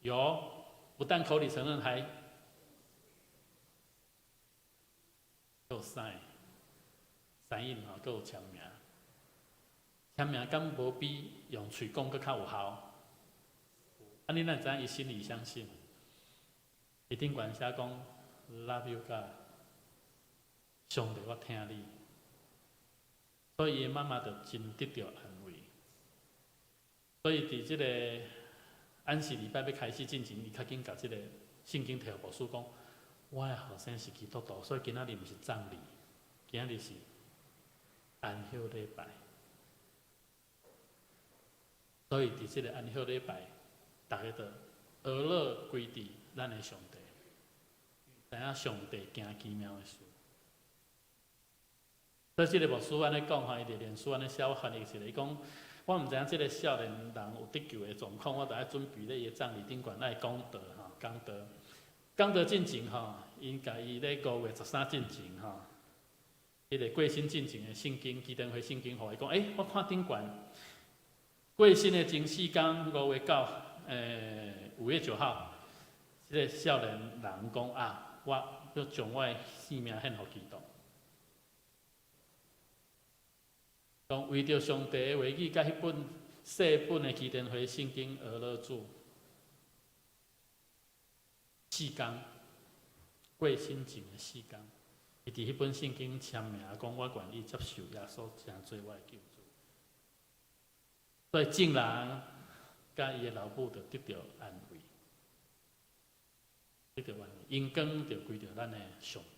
有，不但口裡承認，還有 sign，三印吼，閣有簽名。簽名敢無比用喙講閣較有效？按呢，咱會知影伊心裡相信？伊頂懸寫講 Love you God，上帝我疼你。所以伊的媽媽就真得著安慰。所以佇這个安息禮拜欲開始進前，伊較緊共這个聖經提予牧師講：我的後生是基督徒，所以今仔日毋是葬禮，今仔日是安息禮拜。所以佇這个安息禮拜，逐家就呵咾歸佇咱的上帝，知影上帝行奇妙的事。所以這个牧師按呢講吼，伊佇臉書按呢寫，我翻譯一下，伊講：我毋知影這个少年人有得救的狀況，我著愛準備咧伊的葬禮頂懸愛講道吼，講道。講道進前吼，𪜶共伊咧5月13進前吼，彼个過身進前的聖經，基甸會聖經，予伊講，欸，我看頂懸過身的前四工，5月9，5月9號，這个少年人講啊，我欲將我的性命獻予基督。講為著上帝的話語，佮彼本細本的基甸會聖經呵咾主，四工過身前的四工，伊佇彼本聖經簽名，講我願意接受耶穌成做我的救主。所以眾人佮伊的老母就得著安慰，得著安慰，榮光就歸著咱的上帝。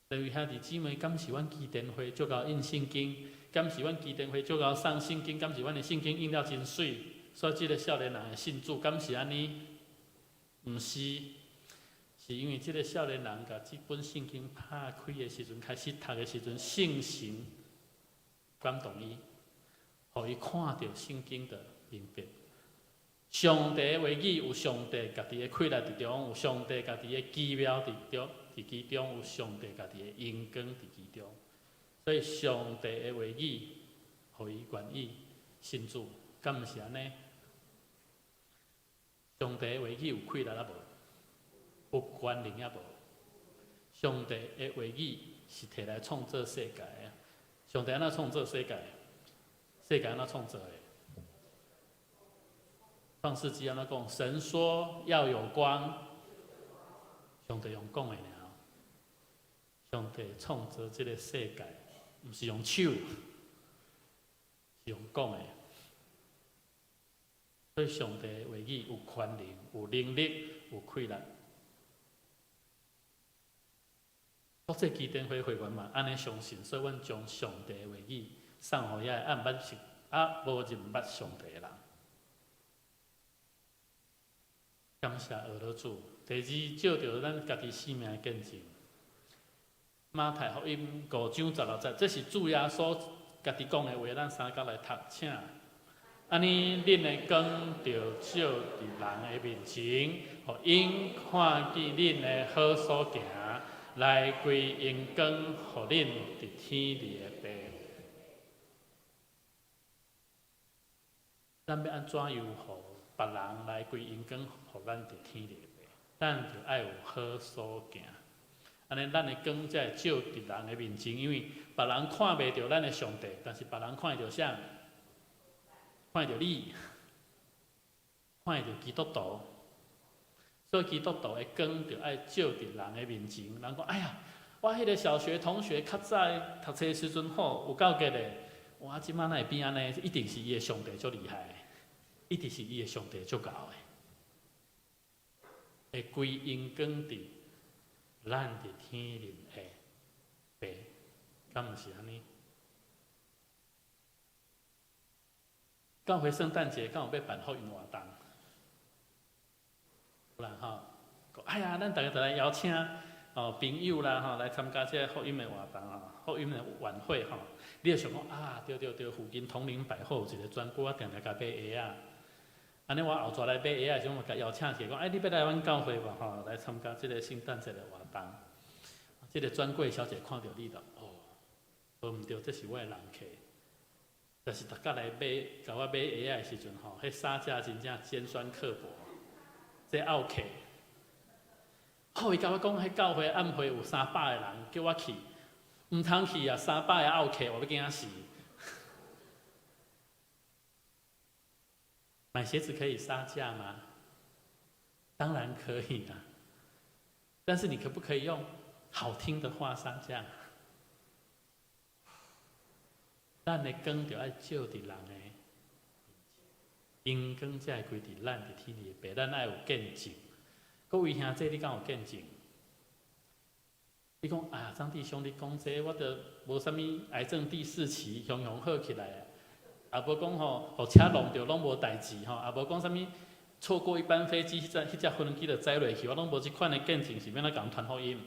各位兄弟姊妹，敢是阮基甸會足𠢕印聖經？敢是阮基甸會足𠢕送聖經？敢是阮的聖經印了真媠？所以這个少年人會信主，敢是按呢？毋是，是因為這个少年人共這本聖經拍開的時陣，開始讀的時陣，聖神感動伊，予伊看著聖經就明白。上帝的話語有上帝家己的氣力佇中，有上帝家己的奇妙佇中，佇其中有上帝家己的榮光佇其中。所以上帝的話語，予伊願意信主，敢毋是按呢？上帝的話語有氣力抑無？有權能抑無？上帝的話語是提來創造世界的。上帝按怎創造世界？世界按怎創造的？創世紀按怎講？神說要有光，上帝用講的爾。上帝創造這个世界，毋是用手，是用講的。所以上帝的話語有權能、有能力、有氣力。國際基甸會會員嘛，按呢相信，所以阮將上帝的話語送予遐個毋捌是啊無認捌上帝的人。感謝呵咾主。第二，借著咱家己生命的見證。馬太福音5章16節，這是主耶穌家己講的話，咱三甲來讀，請。按呢，恁的光著照佇人的面前，予𪜶看見恁的好所行，來歸榮光予恁佇天裡的父。咱欲按怎樣予別人來歸榮光予咱佇天的爸？咱就愛有好所行。按呢，咱的光才會照佇人的面前，因為別人看袂著咱的上帝，但是別人看會著啥？看會著你，看會著基督徒。所以基督徒的光就愛照佇人的面前。人講：哎呀，我彼个小學同學較早讀冊時陣吼，有夠傑的。哇，這擺哪會變按呢？一定是伊的上帝足厲害，一定是伊的上帝足𠢕的。會歸榮光佇咱佇天靈的爸，敢毋是按呢？教會聖誕節敢有欲辦福音活動？有啦吼！哎呀，咱逐家就來邀請哦朋友啦吼來參加這个福音的活動啊，福音的晚會吼。你會想講啊，對對對，附近統領百貨有一個專櫃，我定定共買鞋仔。按呢，我後逝來買鞋仔的時陣，我共邀請起來講，哎，你欲來阮教會無吼？來參加這个聖誕節的活動。這个專櫃小姐看著你就哦，無毋對，這是我的人客。但是逐家來買，共我買鞋仔的時陣吼，彼殺價真正尖酸刻薄，這奧客。吼，伊共我講，彼教會暗會有300個人，叫我去，毋通去啊！三百个奧客，我欲驚死。買鞋子可以殺價嗎？當然可以啊，但是你可不可以用好聽的話殺價？咱的光就愛照佇人的面前，榮光才會歸佇咱佇天的爸，咱愛有見證。各位兄弟，你敢有見證？你講啊，張弟兄，你講這個，我著無啥物癌症第四期，雄雄好起來，也無講吼，予車挵著攏無代誌吼，也無講啥物錯過一班飛機，彼隻飛機就載落去，我攏無這款的見證，是欲按怎共人傳福音？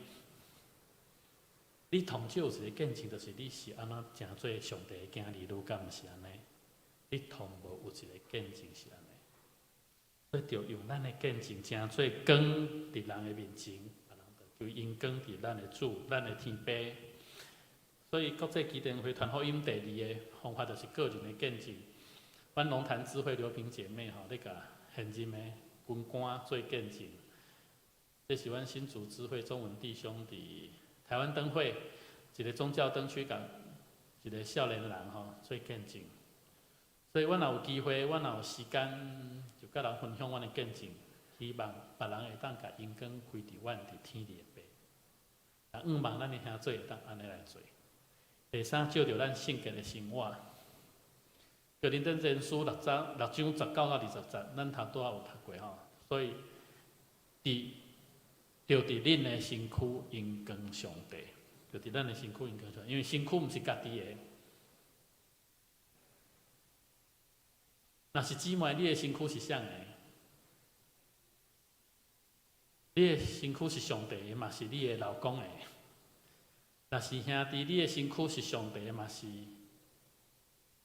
你通少有一個見證，就是你是按怎成做上帝的囝兒，愈敢毋是按呢？你通無有一個見證是按呢？所以著用咱的見證，成做光佇人的面前，別人就歸榮光佇咱的主、咱的天父。所以國際基甸會傳福音第二個方法就是個人的見證。阮龍潭智慧劉平姐妹吼，咧共現任的軍官做見證。這是阮新竹智慧中文弟兄佇台灣燈會一個宗教燈區共一個少年人吼做見證。所以，阮若有機會，阮若有時間，就佮人分享阮的見證，希望別人會當共榮光歸佇阮佇天的爸。啊，向望咱的兄弟會當按呢來做。第三，照著咱聖潔的生活。哥林多前書六章6章19到20節，咱頭拄仔有讀過吼。所以，著佇恁的身軀榮光上帝，就佇咱的身軀榮光上帝，因為身軀毋是家己的。若是姊妹，你的身軀是啥的？你的身軀是上帝的，嘛是你的老公的。若是兄弟，你的身軀是上帝的，嘛是你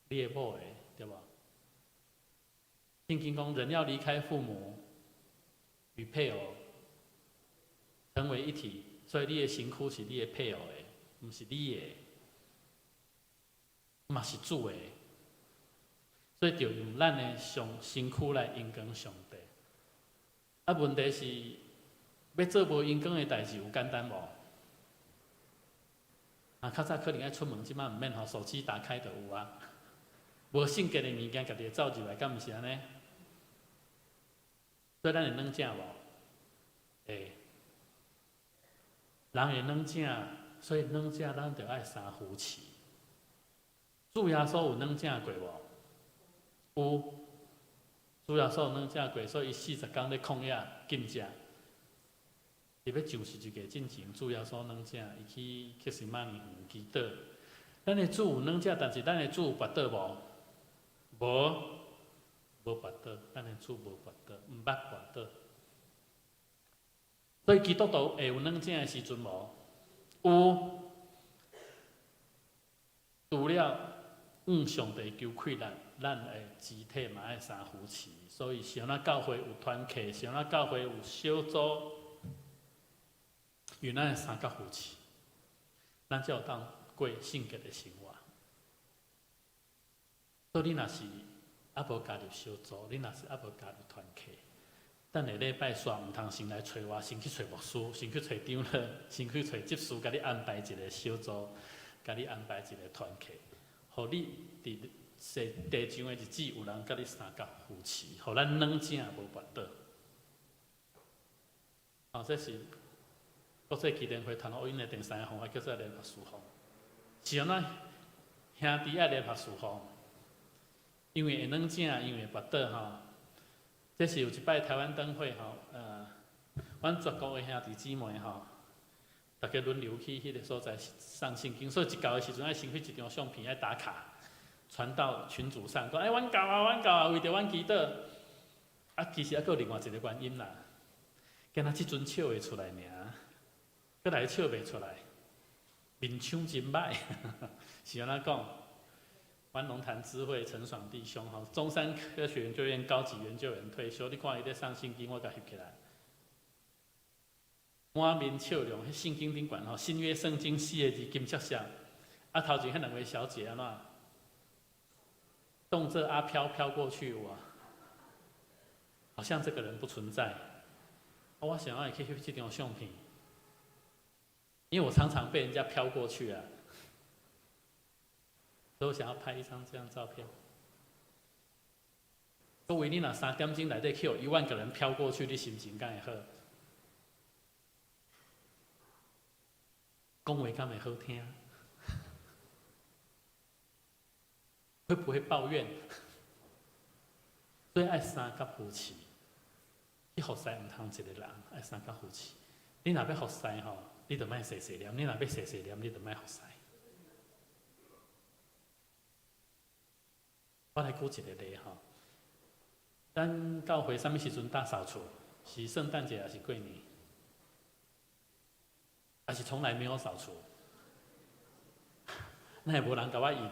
的某的，對無？聖經講，人要離開父母，與配偶成為一體，所以你的身軀是你的配偶的，毋是你的，嘛是主的。所以，就用咱的上身軀來榮光上帝。啊，問題是，欲做無榮光的代誌有簡單無？啊，較早可能愛出門，這擺毋免吼，手機打開就有啊。無聖潔的物件，家己會走入來，敢毋是按呢？所以咱會軟正無？會。人會軟正，所以軟正咱就愛三扶持。主耶穌有軟正過無？有。主耶穌有軟正過，所以伊40工咧曠野禁食。佇欲上十字架進前，主耶穌軟正，伊去客西馬尼園祈禱。咱的主有軟正，但是咱的主有跋倒無？無，無跋倒，咱的主無跋倒，毋捌跋倒。所以基督徒會有軟正的時陣無？有。除了向上帝求氣力，咱的肢體嘛愛相扶持。所以，像咱教會有團契，像咱教會有小組，因為咱會相佮扶持，咱才有當過聖潔的生活。所以，你若是猶無加入小組，你若是猶無加入團契，等下禮拜煞毋通先來揣我，先去揣牧師，先去揣長老，先去揣執事，共你安排一个小組，共你安排一个團契，予你佇踅地上的日子有人佮你相佮扶持，予咱軟正無跋倒。哦，這是國際基甸會傳福音的第三個方法，叫做聯合事奉。是按怎兄弟愛聯合事奉？因為會軟正，因為會跋倒吼。這是有一擺台灣燈會吼，阮全國的兄弟姊妹吼，逐家輪流去彼个所在送聖經，所以一到的時陣愛先翕一張相片愛打卡，傳到群組上，講欸，阮到啊，阮到啊，為著阮祈禱。啊，其實猶閣有另外一个原因啦，敢若這陣笑會出來爾，閣來笑袂出來，面相真歹，是按怎講？阮龍潭智慧陳爽弟兄吼，中山科學研究院高級研究員退休，你看伊咧送聖經，我共翕起來，滿面笑容，彼聖經頂懸吼，新約聖經四个字金閃閃，啊頭前彼兩位小姐按怎？動作阿飄飄過去哇，好像這個人不存在。我想要去翕這張相片，因為我常常被人家飄過去啊。所以我想要拍一張這樣照片。各位，你若3點鐘內底去予1萬個人飄過去，你心情敢會好？講話敢會好聽？會不會抱怨？所以愛相佮扶持。去服侍毋通一个人，愛相佮扶持。你若欲服侍吼，你就莫細細念；你若欲細細念，你就莫服侍。我來舉一个例吼，咱教會啥物時陣大掃除？是聖誕節還是過年？還是從來沒有掃除？那也無人共我應。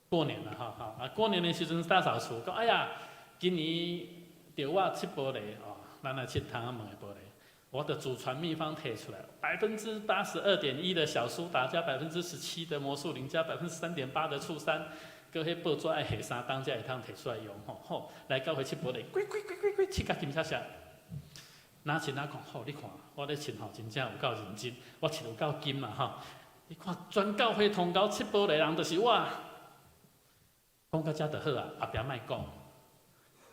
過年啦，吼吼啊！過年的時陣大掃除，講哎呀，今年著我拭玻璃哦，咱來拭窗仔門的玻璃，我的祖傳秘方提出來，82.1%的小蘇打加17%的魔術林加3.8%的醋酸，閣彼報紙愛下三冬才會通提出來用吼。好，來教會拭玻璃，規規規規規拭甲金閃閃。若拭若講好，你看我咧拭吼，真正有夠認真，我拭有夠金啊吼！你看全教會通𠢕拭玻璃人就是我。講到遮就好啊，後壁莫講，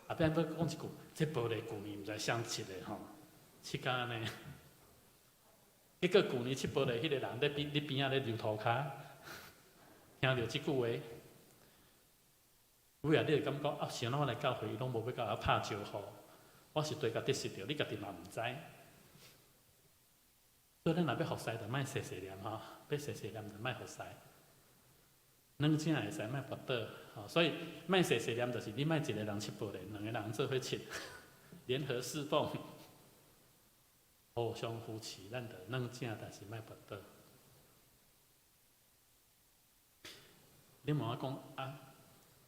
後壁欲講一句，這玻璃舊年毋知誰拭的吼，拭甲按呢。結果舊年拭玻璃彼个人咧邊咧邊仔咧流塗跤，聽著這句話，尾仔你會感覺啊，是按怎我來教會，伊攏無欲共我拍招呼，我是對共得失著，你家己嘛毋知。所以咱若欲服侍，就莫細細念吼，欲細細念就莫服侍。軟正會使，莫跋倒，吼，所以莫細細念，就是你莫一个人拭玻璃，兩个人做伙拭，聯合侍奉，互相扶持，咱就軟正，但是莫跋倒。你問我講啊，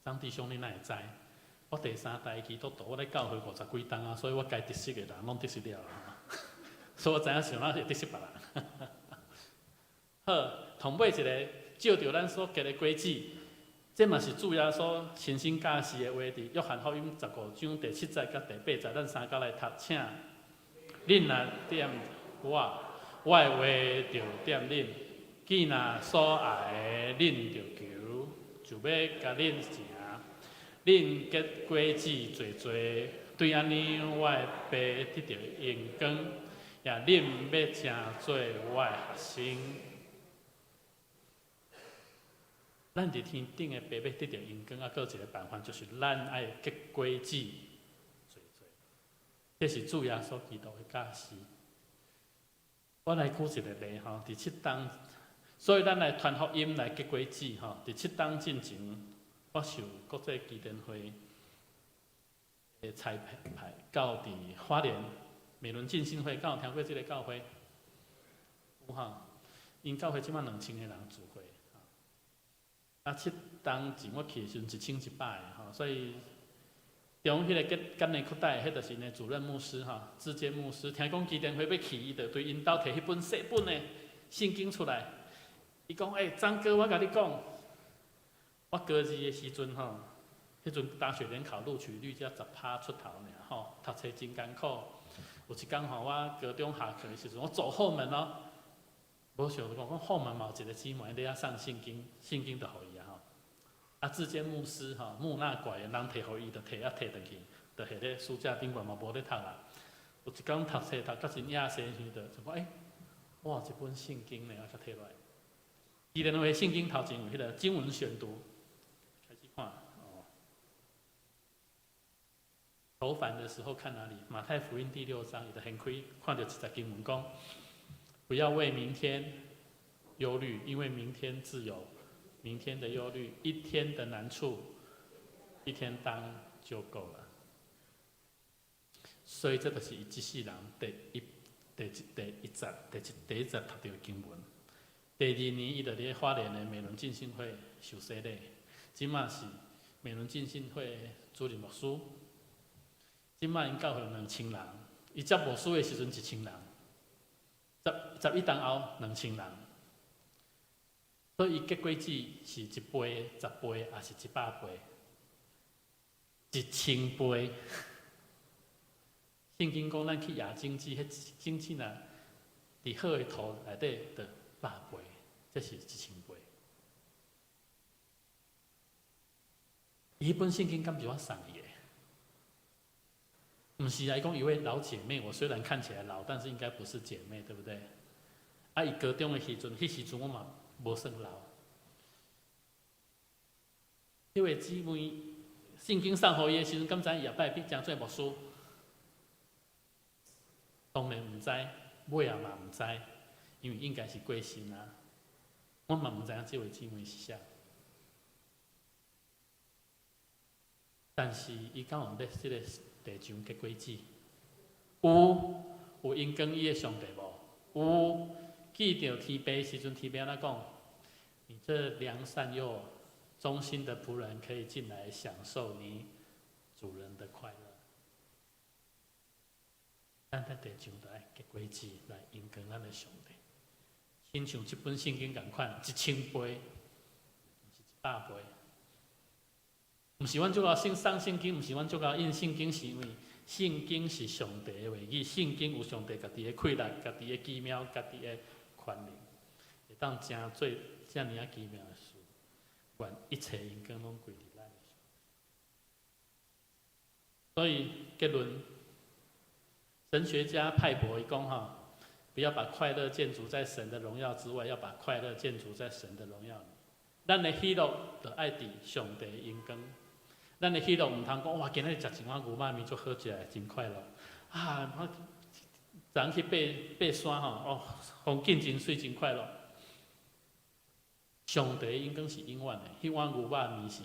張弟兄，你哪會知？我第三代基督徒，我咧教會五十幾冬啊，所以我該得失的人攏得失了啦，所以我知影想哪會得失別人。好，同尾一个。照著咱所結的果子，這嘛是主耶穌親身教示的話，佇約翰福音15章第七節佮第八節，咱相佮來讀，請。恁若惦我，我的話就惦恁；既若所愛的，恁就求，就欲共恁成。恁結果子濟濟，對按呢，我的爸得著榮光，也恁欲成做我的學生。咱佇天頂的爸欲得著榮光，猶閣有一个辦法，就是咱愛結果子濟濟。這是主耶穌基督的教示。我來舉一个例吼，佇七冬，所以咱來傳福音來結果子吼。佇七冬進前，我受國際基甸會的差派到佇花蓮美崙浸信會，敢有聽過這个教會？有吼，𪜶教會這擺2000个人聚會。啊，七冬前我去的時陣1100个吼，所以中彼个結干內擴大，彼就是𪜶的主任牧師吼，志堅牧師。聽講基甸會欲去，伊就對𪜶兜提彼本細本的聖經出來。伊講：欸，張哥，我共你講，我高二的時陣吼，彼陣大學聯考錄取率才10趴出頭爾吼，讀冊真艱苦。有一工吼，我高中下課的時陣，我走後門哦，無想講講後門嘛有一個姊妹佇遐送聖經，聖經就予伊啊吼。啊，志堅牧師吼，木訥寡言，人提予伊就提啊提轉去，就下咧書架頂懸嘛無咧讀啦。有一工讀冊讀甲真野生時，就就講欸，我有一本聖經呢，我才提落來。伊認為聖經頭前有彼個經文選讀，開始看哦。愁煩的時候看哪裡？馬太福音第六章，伊就掀開看著一節經文講：不要為明天憂慮，因為明天自有明天的憂慮，一天的難處，一天當就夠了。所以這就是伊這世人第一節第一節讀著的經文。第二年，伊就佇咧花蓮的美崙浸信會受洗禮，這馬是美崙浸信會主任牧師。這馬𪜶教會有2000人，伊接牧師的時陣1000人，11冬後2000人，所以伊結果子是一倍、10倍，抑是100倍？1000倍。聖經講，咱去攑種子，彼種子若佇好的土內底，就100倍，這是1000倍。伊彼本聖經敢是我送伊的？毋是啊，伊講一位老姐妹，我雖然看起來老，但是應該不是姐妹，對不對？啊，伊高中的時陣，彼時陣我嘛無算老。彼位姊妹，聖經送予伊的時陣，敢知伊後擺變成做牧師？當然毋知，尾仔嘛毋知，因為應該是過身啊。我嘛毋知影這位姊妹是啥。但是伊敢有咧這個地上結果子？有，有榮光伊的上帝無？有，見著天父時陣，天父按怎講？你這良善又忠心的僕人，可以進來享受你主人的快樂。咱佇地上就愛結果子來榮光咱的上帝，親像這本聖經仝款，1000倍，毋是100倍。毋是阮足𠢕信送聖經，毋是阮足𠢕印聖經，是因為聖經是上帝的話語，聖經有上帝家己的氣力、家己的奇妙、家己的權能，會當成做遮爾仔奇妙的事。願一切榮光攏歸佇咱的上帝。所以結論，神學家派伯伊講吼，不要把快樂建築在神的榮耀之外，要把快樂建築在神的榮耀裡。咱的喜樂就愛佇上帝榮光。咱的喜樂毋通講哇，今仔日食一碗牛肉麵足好食的，真快樂。啊，我昨昏去爬爬山吼，哦，風景真媠，真快樂。上帝榮光是永遠的，彼碗牛肉麵是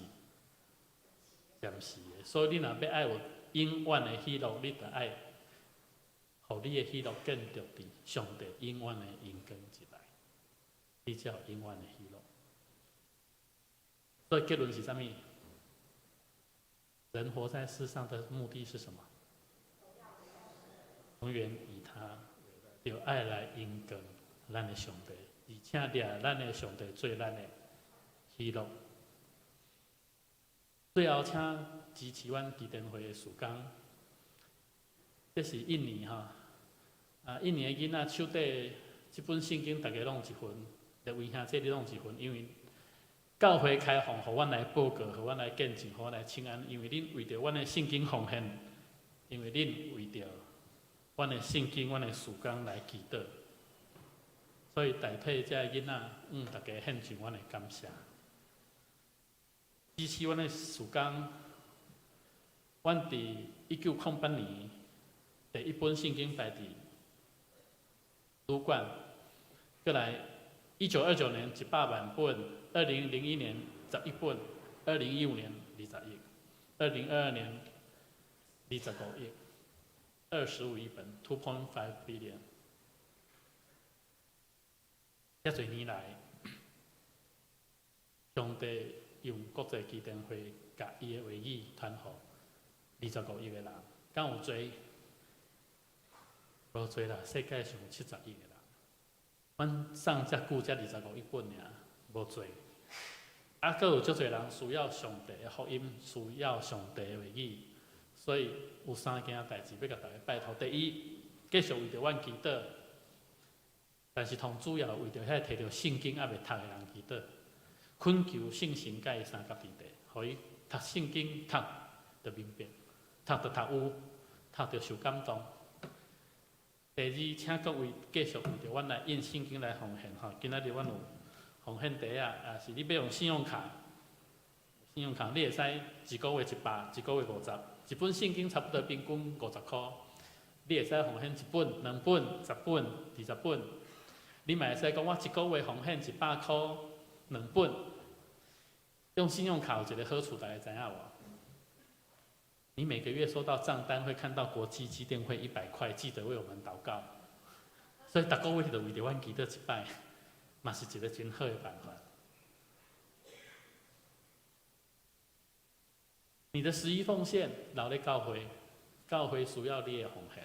暫時的。所以你若欲愛有永遠的喜樂，你就愛予你的喜樂建築佇上帝永遠的榮光之內，你才有永遠的喜樂。所以結論是啥物？人活在世上的目的是什麼？永遠以他為樂，就愛來榮光咱的上帝，而且掠咱的上帝做咱的喜樂。最後，請支持阮基甸會的事工。這是印尼吼，啊，印尼的囡仔手底這本聖經，逐家攏有一份，列位兄弟你攏有一份，因為教會開放，予阮來報告，予阮來見證，予阮來請安。因為恁為著阮的聖經奉獻，因為恁為著阮的聖經、阮的事工來祈禱，所以代替這个囡仔，向大家獻上阮的感謝。支持阮的事工，阮佇1908年第一本聖經擺佇旅館，閣來1929年100萬本，2001年11本，2015年20億，2022年25億，25億本，2.5 billion。遮濟年來，上帝用國際基甸會共伊的話語傳予25億個人，敢有濟？無濟啦，世界上有70億個人，阮送遮久才25億本爾，無濟。啊，閣有足濟人需要上帝的福音，需要上帝的話語，所以有三件代誌欲共大家拜託。第一，繼續為著阮祈禱，但是同主要為著遐提著聖經猶未讀的人祈禱，懇求聖神佮伊相佮佇咧，予伊讀聖經讀就明白，讀就讀有，讀就受感動。第二，請各位繼續為著阮來印聖經來奉獻吼，今仔日阮有奉獻袋仔，啊是你欲用信用卡，信用卡你會使一個月100，一個月50，一本聖經差不多平均50箍，你會使奉獻一本、兩本、十本、20本，你嘛會使講我一個月奉獻100箍，兩本。用信用卡有一個好處，大家知影無？你每個月收到賬單會看到國際基甸會100塊，記得為我們禱告。所以逐個月就為著阮祈禱一擺，嘛是一個真好的辦法。你的十一奉獻留咧教會，教會需要你的奉獻。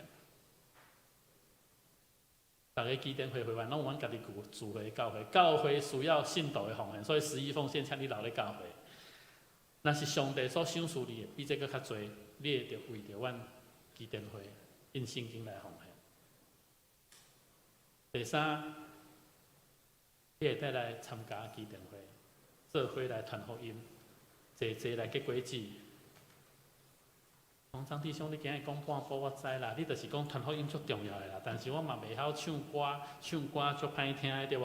逐个基甸會會員攏有阮家己住會教會，教會需要信徒的奉獻，所以十一奉獻請你留咧教會。若是上帝所賞賜你的，比這閣較濟，你會著為著阮基甸會印聖經來奉獻。第三，你會當來參加基甸會，做伙來傳福音，齊齊來結果子。講張弟兄，你今日講半晡我知啦，你就是講傳福音足重要的啦。但是我嘛袂曉唱歌，唱歌足歹聽的對無？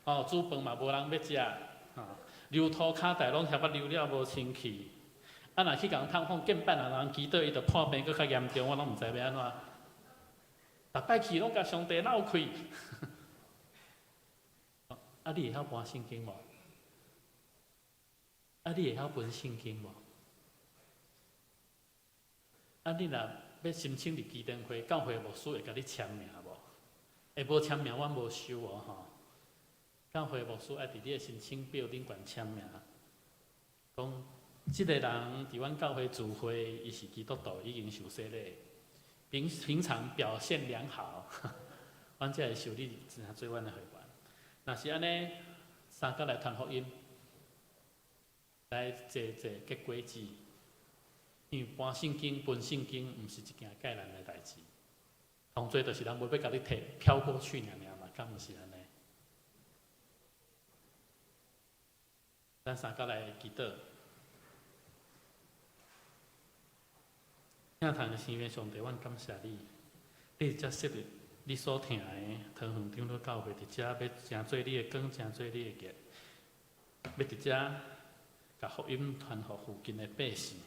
哦，煮飯嘛無人欲食，啊，流塗跤袋攏遐捌流了無清氣。啊，若去共探訪，見拜人人祈禱，伊就破病閣較嚴重，我攏毋知欲按怎。逐擺去攏共上帝鬧開。啊，你會曉搬聖經無？啊，你會曉分聖經無？啊，你若欲申請入基甸會，教會牧師會共你簽名無？會無簽名，阮無收哦吼。教會牧師愛佇你的申請表頂懸簽名，講這个人佇阮教會聚會，伊是基督徒，已經受洗禮，平平常表現良好，阮才會收你做阮的會員。若是按呢，相共來傳福音，來齊齊結果子。因為搬聖經、分聖經，毋是一件簡單的代誌。當做就是人無欲共你提飄過去爾爾嘛，敢毋是按呢？咱相共來祈禱。天堂的聖上帝，阮感謝你，你遮設立你所疼的桃園長老教會，佇遮欲成做你的光，成做你的鹽，欲佇遮共福音傳予附近的百姓。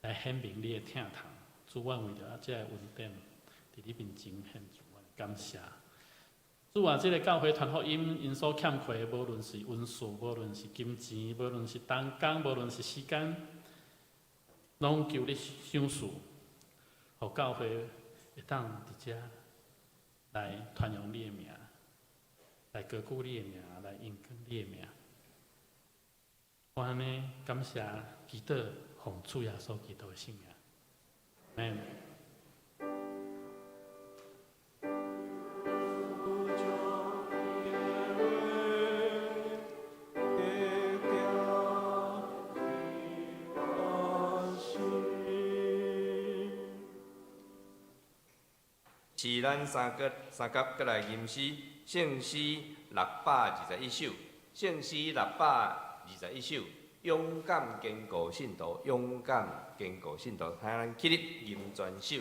來顯明你的疼痛，主，阮為著這个恩典，佇你面前獻上阮的感謝。主啊，這个教會傳福音，𪜶所欠缺的，無論是文書，無論是金錢，無論是同工，無論是時間，攏求你賞賜，予教會會當佇遮來傳揚你的名，來高舉你的名，來榮光你的名。我按呢感謝祈禱。奉主耶穌基督的聖名，阿們。是咱三個三甲閣來吟詩，聖詩621首，聖詩621首。勇敢堅固信徒，勇敢堅固信徒，請咱起立吟全首。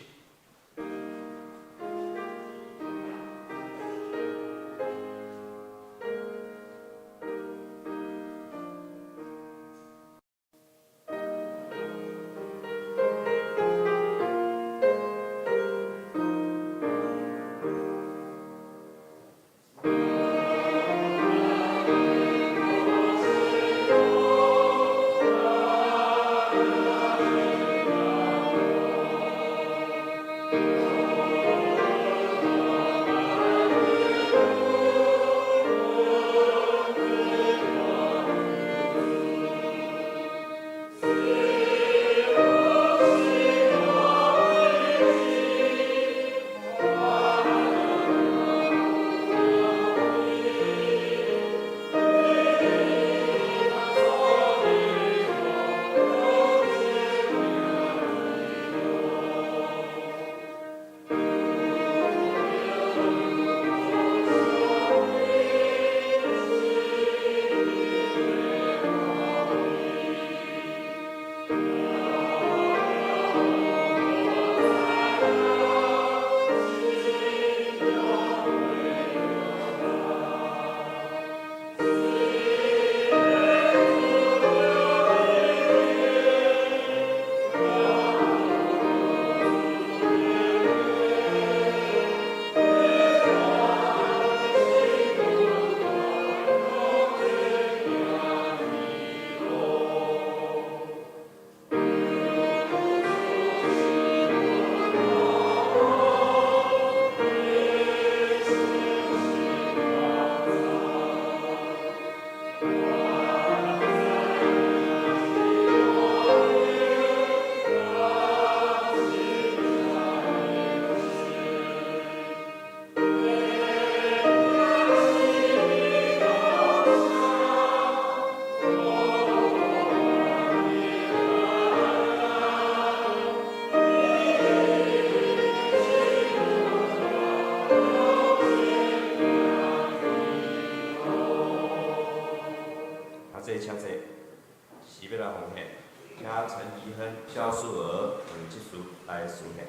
老師娥黃執事來司獻。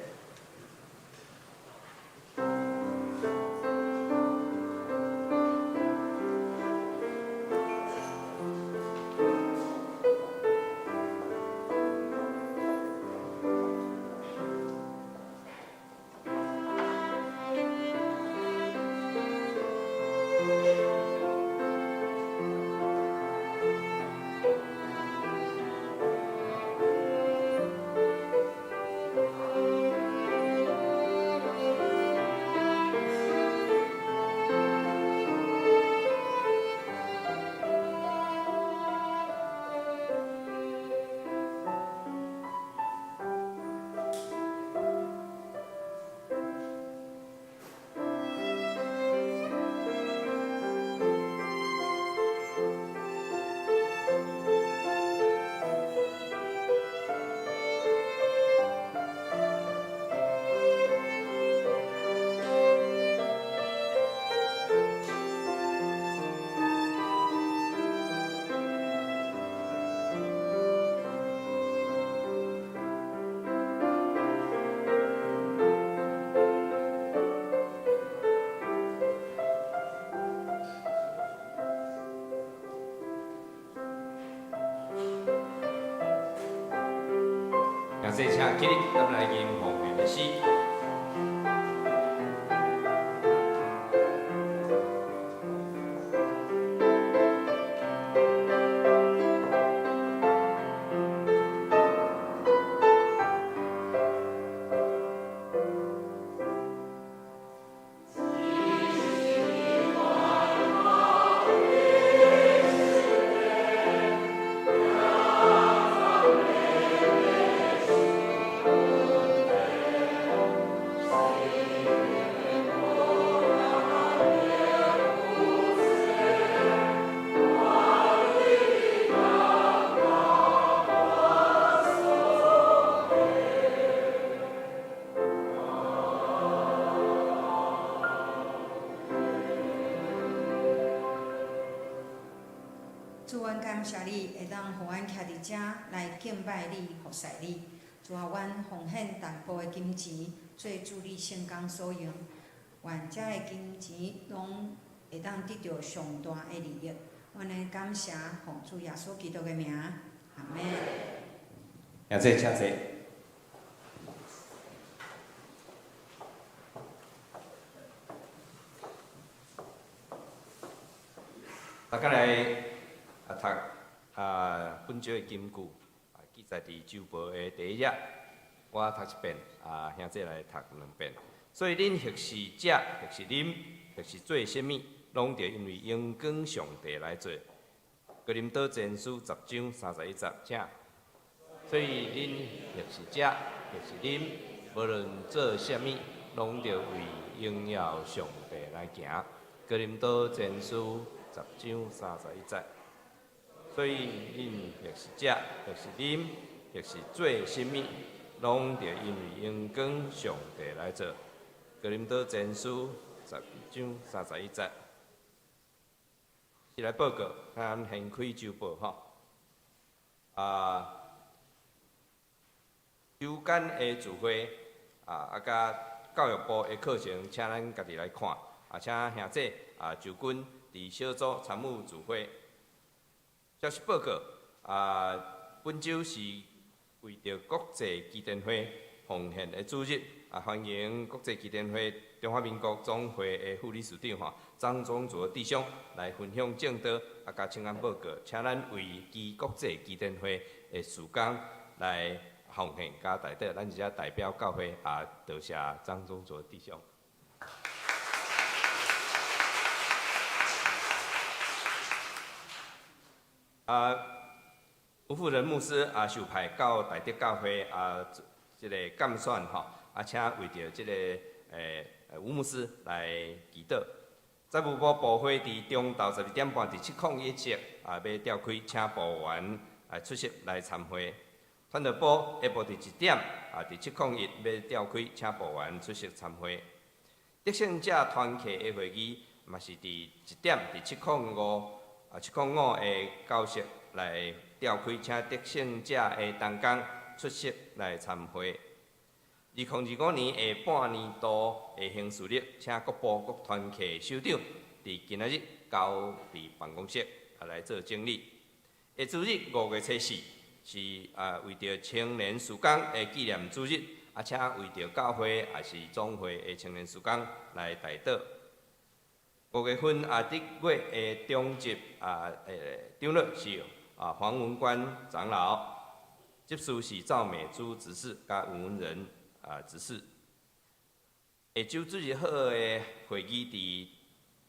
兄弟，請起立，咱來吟奉獻的詩。主，阮感謝你會當予阮徛佇遮來敬拜你、服侍你。主啊，阮奉獻淡薄的金錢，做主你聖工所用。願遮的金錢攏會當得著上大的利益。阮來感謝奉主耶穌基督的名，阿們。兄弟，請坐。大家來讀本周的金句，記載佇周報的第一頁。我讀一遍，兄弟來讀兩遍。所以恁或是食，或是啉，或是做啥物，攏著因為榮光上帝來做。哥林多前書10章31節，請。所以恁或是食，或是啉，無論做啥物，攏著為榮耀上帝來行。哥林多前書10章31節。所以恁或是食，或是啉，或是做啥物，攏著因為榮光上帝來做。哥林多前書10章31節。先來報告，咱先開週報吼。週間的聚會，佮教育部的課程，請咱家己來看。請兄弟就近佇小組參與聚會。消息報告，本週是為著國際基甸會奉獻的主日，歡迎國際基甸會中華民國總會的副理事長吼張宗卓弟兄來分享證道，佮請安報告，請咱為基國際基甸會的事工來奉獻佮代禱，咱這代表教會多謝張宗卓弟兄。吳富仁牧師受派到大德教會這个監選吼，請為著這个吳牧師來祈禱。財務部部會佇中晝12點半佇701室欲召開，請部員出席來參會。傳道部下晡佇1點佇701欲召開，請部員出席參會。得勝者團契的會議嘛是佇1點佇705的教室來召開，請得勝者的同工出出席來參會。2025年下半年度的行事曆，請各部各團契首長佇今仔日交佇辦公室啊來做整理。下主日5月初四是啊為著青年事工的紀念主日，啊請為著教會抑是總會的青年事工來代禱。5月份啊，得月的長執啊，長老是啊黃文官長老，執事是趙美珠執事佮吳文仁啊執事。下晝主日好的會議佇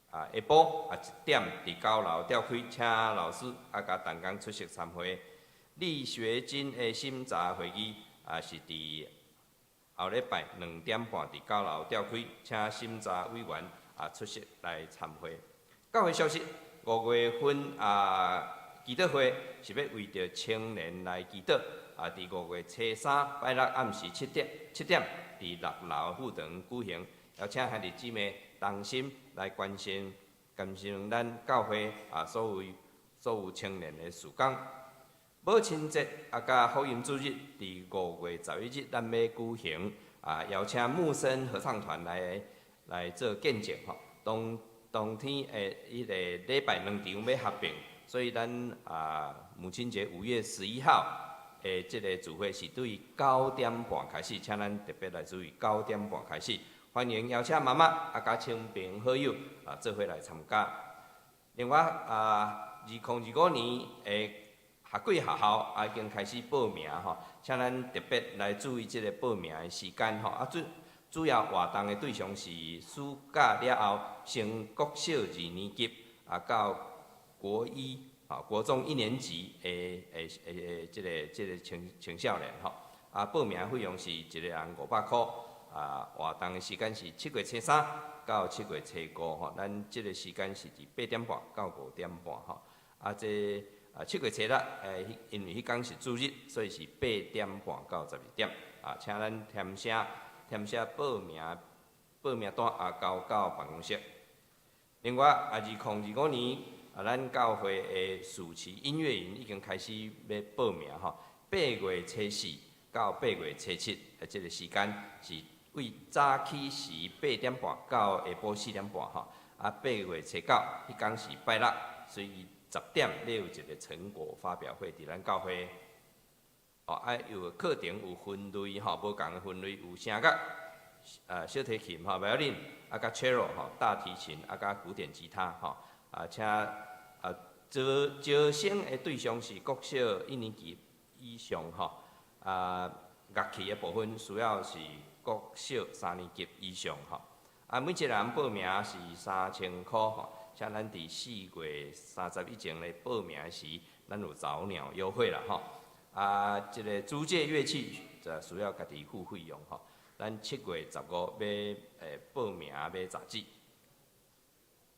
啊下晡啊1點佇9樓召開，請老師啊佮同工出席參會。勵學金的審查會議啊是佇後禮拜2點半佇九樓召開，請審查委員啊出席來參會。教會消息，5月份啊，祈禱會是欲為著青年來祈禱啊，佇5月初三拜六暗時七點七點，佇6樓副堂舉行，邀請兄弟姊妹同心來關心關心咱教會啊所有所有青年的事工。母親節啊，佮福音主日，佇5月11日，咱欲舉行啊，邀請牧森合唱團來來做見證吼。當當天的彼个禮拜兩場欲合併，所以咱啊母親節5月11號的這个聚會是對9點半開始，請咱特別來注意九點半開始。歡迎邀請媽媽啊，佮親朋好友啊，做伙來參加。另外啊，2025年的學季學校啊已經開始報名吼，請咱特別來注意這个報名的時間吼。啊，主主要活動的對象是暑假了後升國小二年級啊到國一啊國中一年級的的的這个這个青青少年吼。啊，報名費用是一个人500箍。啊，活動的時間是7月初三到7月初五吼，咱這個時間是佇8點半到5點半吼。啊，這啊7月初六，因為彼工是主日，所以是8點半到12點。啊，請咱填寫填寫報名報名單啊，交到辦公室。另外，啊，2025年啊，咱教會的暑期音樂營已經開始欲報名吼。8月初四到8月初七的這個時間是對早起時8點半到下晡4點半吼。啊，8月初九彼工是拜六，所以10點欲有一個成果發表會佇咱教會。哦，啊，有課程有分類吼，無仝的分類有聲樂，小提琴吼，violin，啊，佮 cello 吼，大提琴，啊，佮古典吉他吼，啊，請啊招招生的對象是國小一年級以上吼，啊，樂器的部分需要是國小三年級以上吼，啊，每一個人報名是3000箍吼，請咱佇4月30以前來報名時，咱有早鳥優惠啦吼。啊，這个租借樂器就需要家己付費用吼。咱7月15欲報名買雜誌。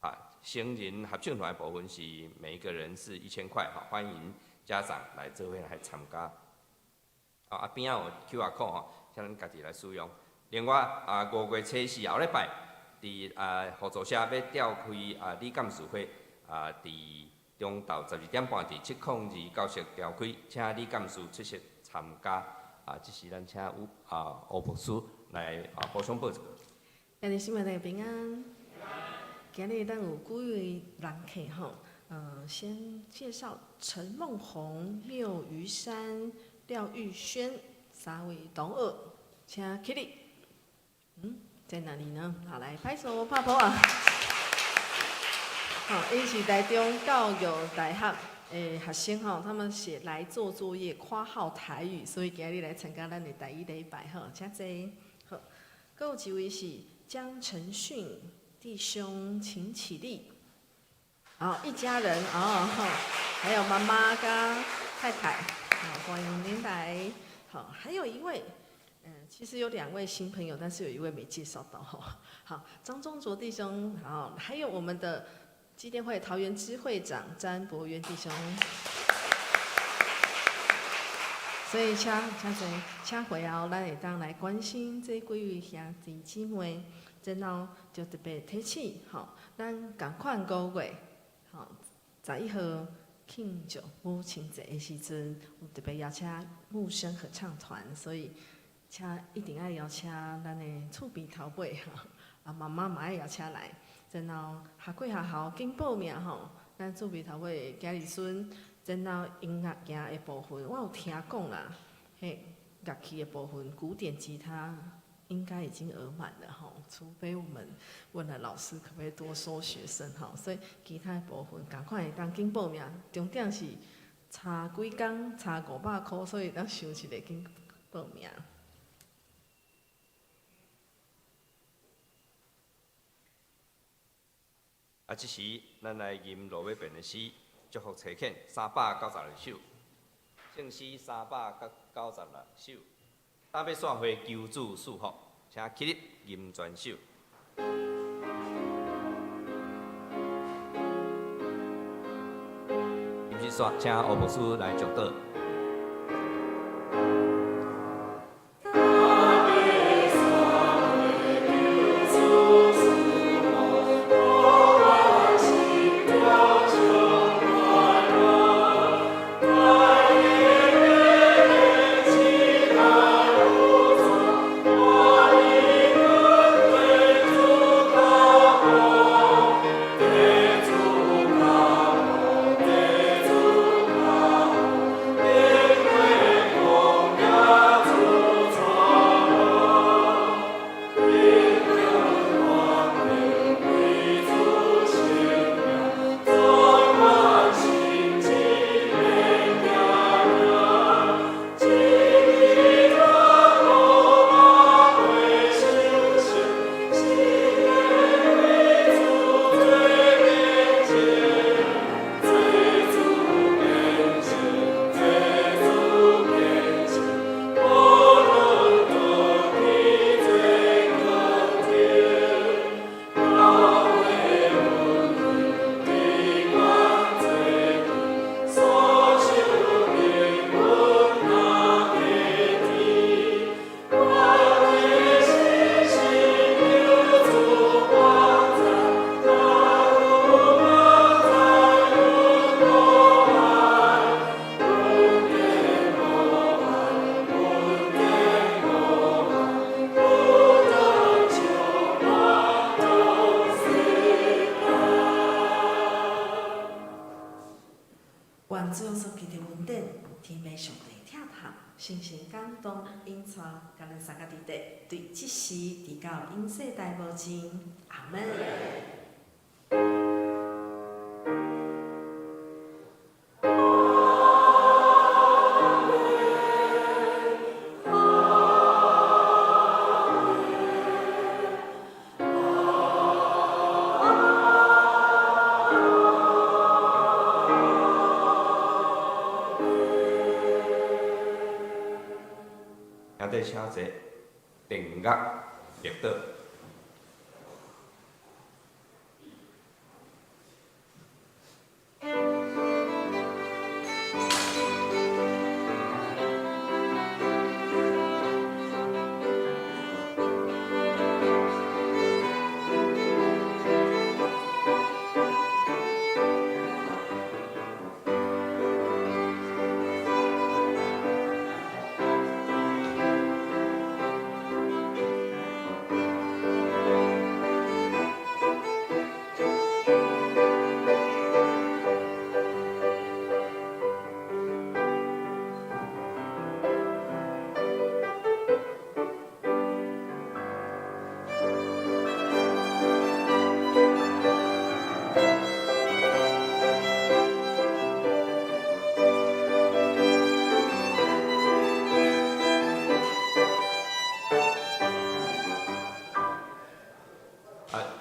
啊，成人合唱團的部分是每一個人是1000塊吼，歡迎家長來做伙來參加。啊，邊仔有 QR code 吼，請咱家己來使用。另外啊，5月初四後禮拜，佇啊互助社欲召開啊理監事會啊，佇中晝12點半佇702教室召開，請理監事出席參加。啊，這是咱請吳啊吳牧師來啊補充報告。兄弟姊妹大家平安。今日咱有幾位人客吼，先介紹陳夢紅、繆於山、廖玉軒三位同學，請起立。嗯，在哪裡呢？好，來拍手拍噗啊！好，伊是台中教育大學的學生吼，他們寫來做作業，括號台語，所以今日來參加咱的台語禮拜吼，請坐。好，閣有一位是江承訓弟兄，請起立。好，一家人哦，還有媽媽跟太太，好，歡迎您來。好，還有一位，其實有兩位新朋友，但是有一位沒介紹到哈。好，張宗卓弟兄，好，還有我們的基甸會桃園支會長詹博淵弟兄。所以請請坐，請會後咱會當來關心這幾位兄弟姊妹，然後就特別提醒吼，咱仝款5月，吼，11號。慶祝母親節的時陣，有特別邀請牧聲合唱團，所以請一定愛邀請咱的厝邊頭尾吼，啊媽媽嘛愛邀請來，然後下過學校緊報名吼，咱厝邊頭尾的囝兒孫，然後音樂行的部分，我有聽講啦，彼樂器的部分，古典吉他應該已經額滿了吼，除非我們問了老師可不可以多收學生吼，所以其他的部分仝款會當緊報名，重點是差幾工，差500箍，所以當想一下緊報名。啊，這時咱來吟落尾遍的詩，祝福差遣396首，聖詩396首。今欲散會求主賜福，請起立吟全首。吟一煞，請吳牧師來祝禱。願主耶穌基督恩典，天父上帝疼痛，聖神感動，引帶，共咱三個佇佇，對這時直到永世代無盡。阿門。兄弟請坐，定樂默禱。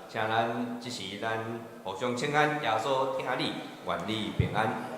請咱這時咱互相請安，耶穌疼你，願你平安。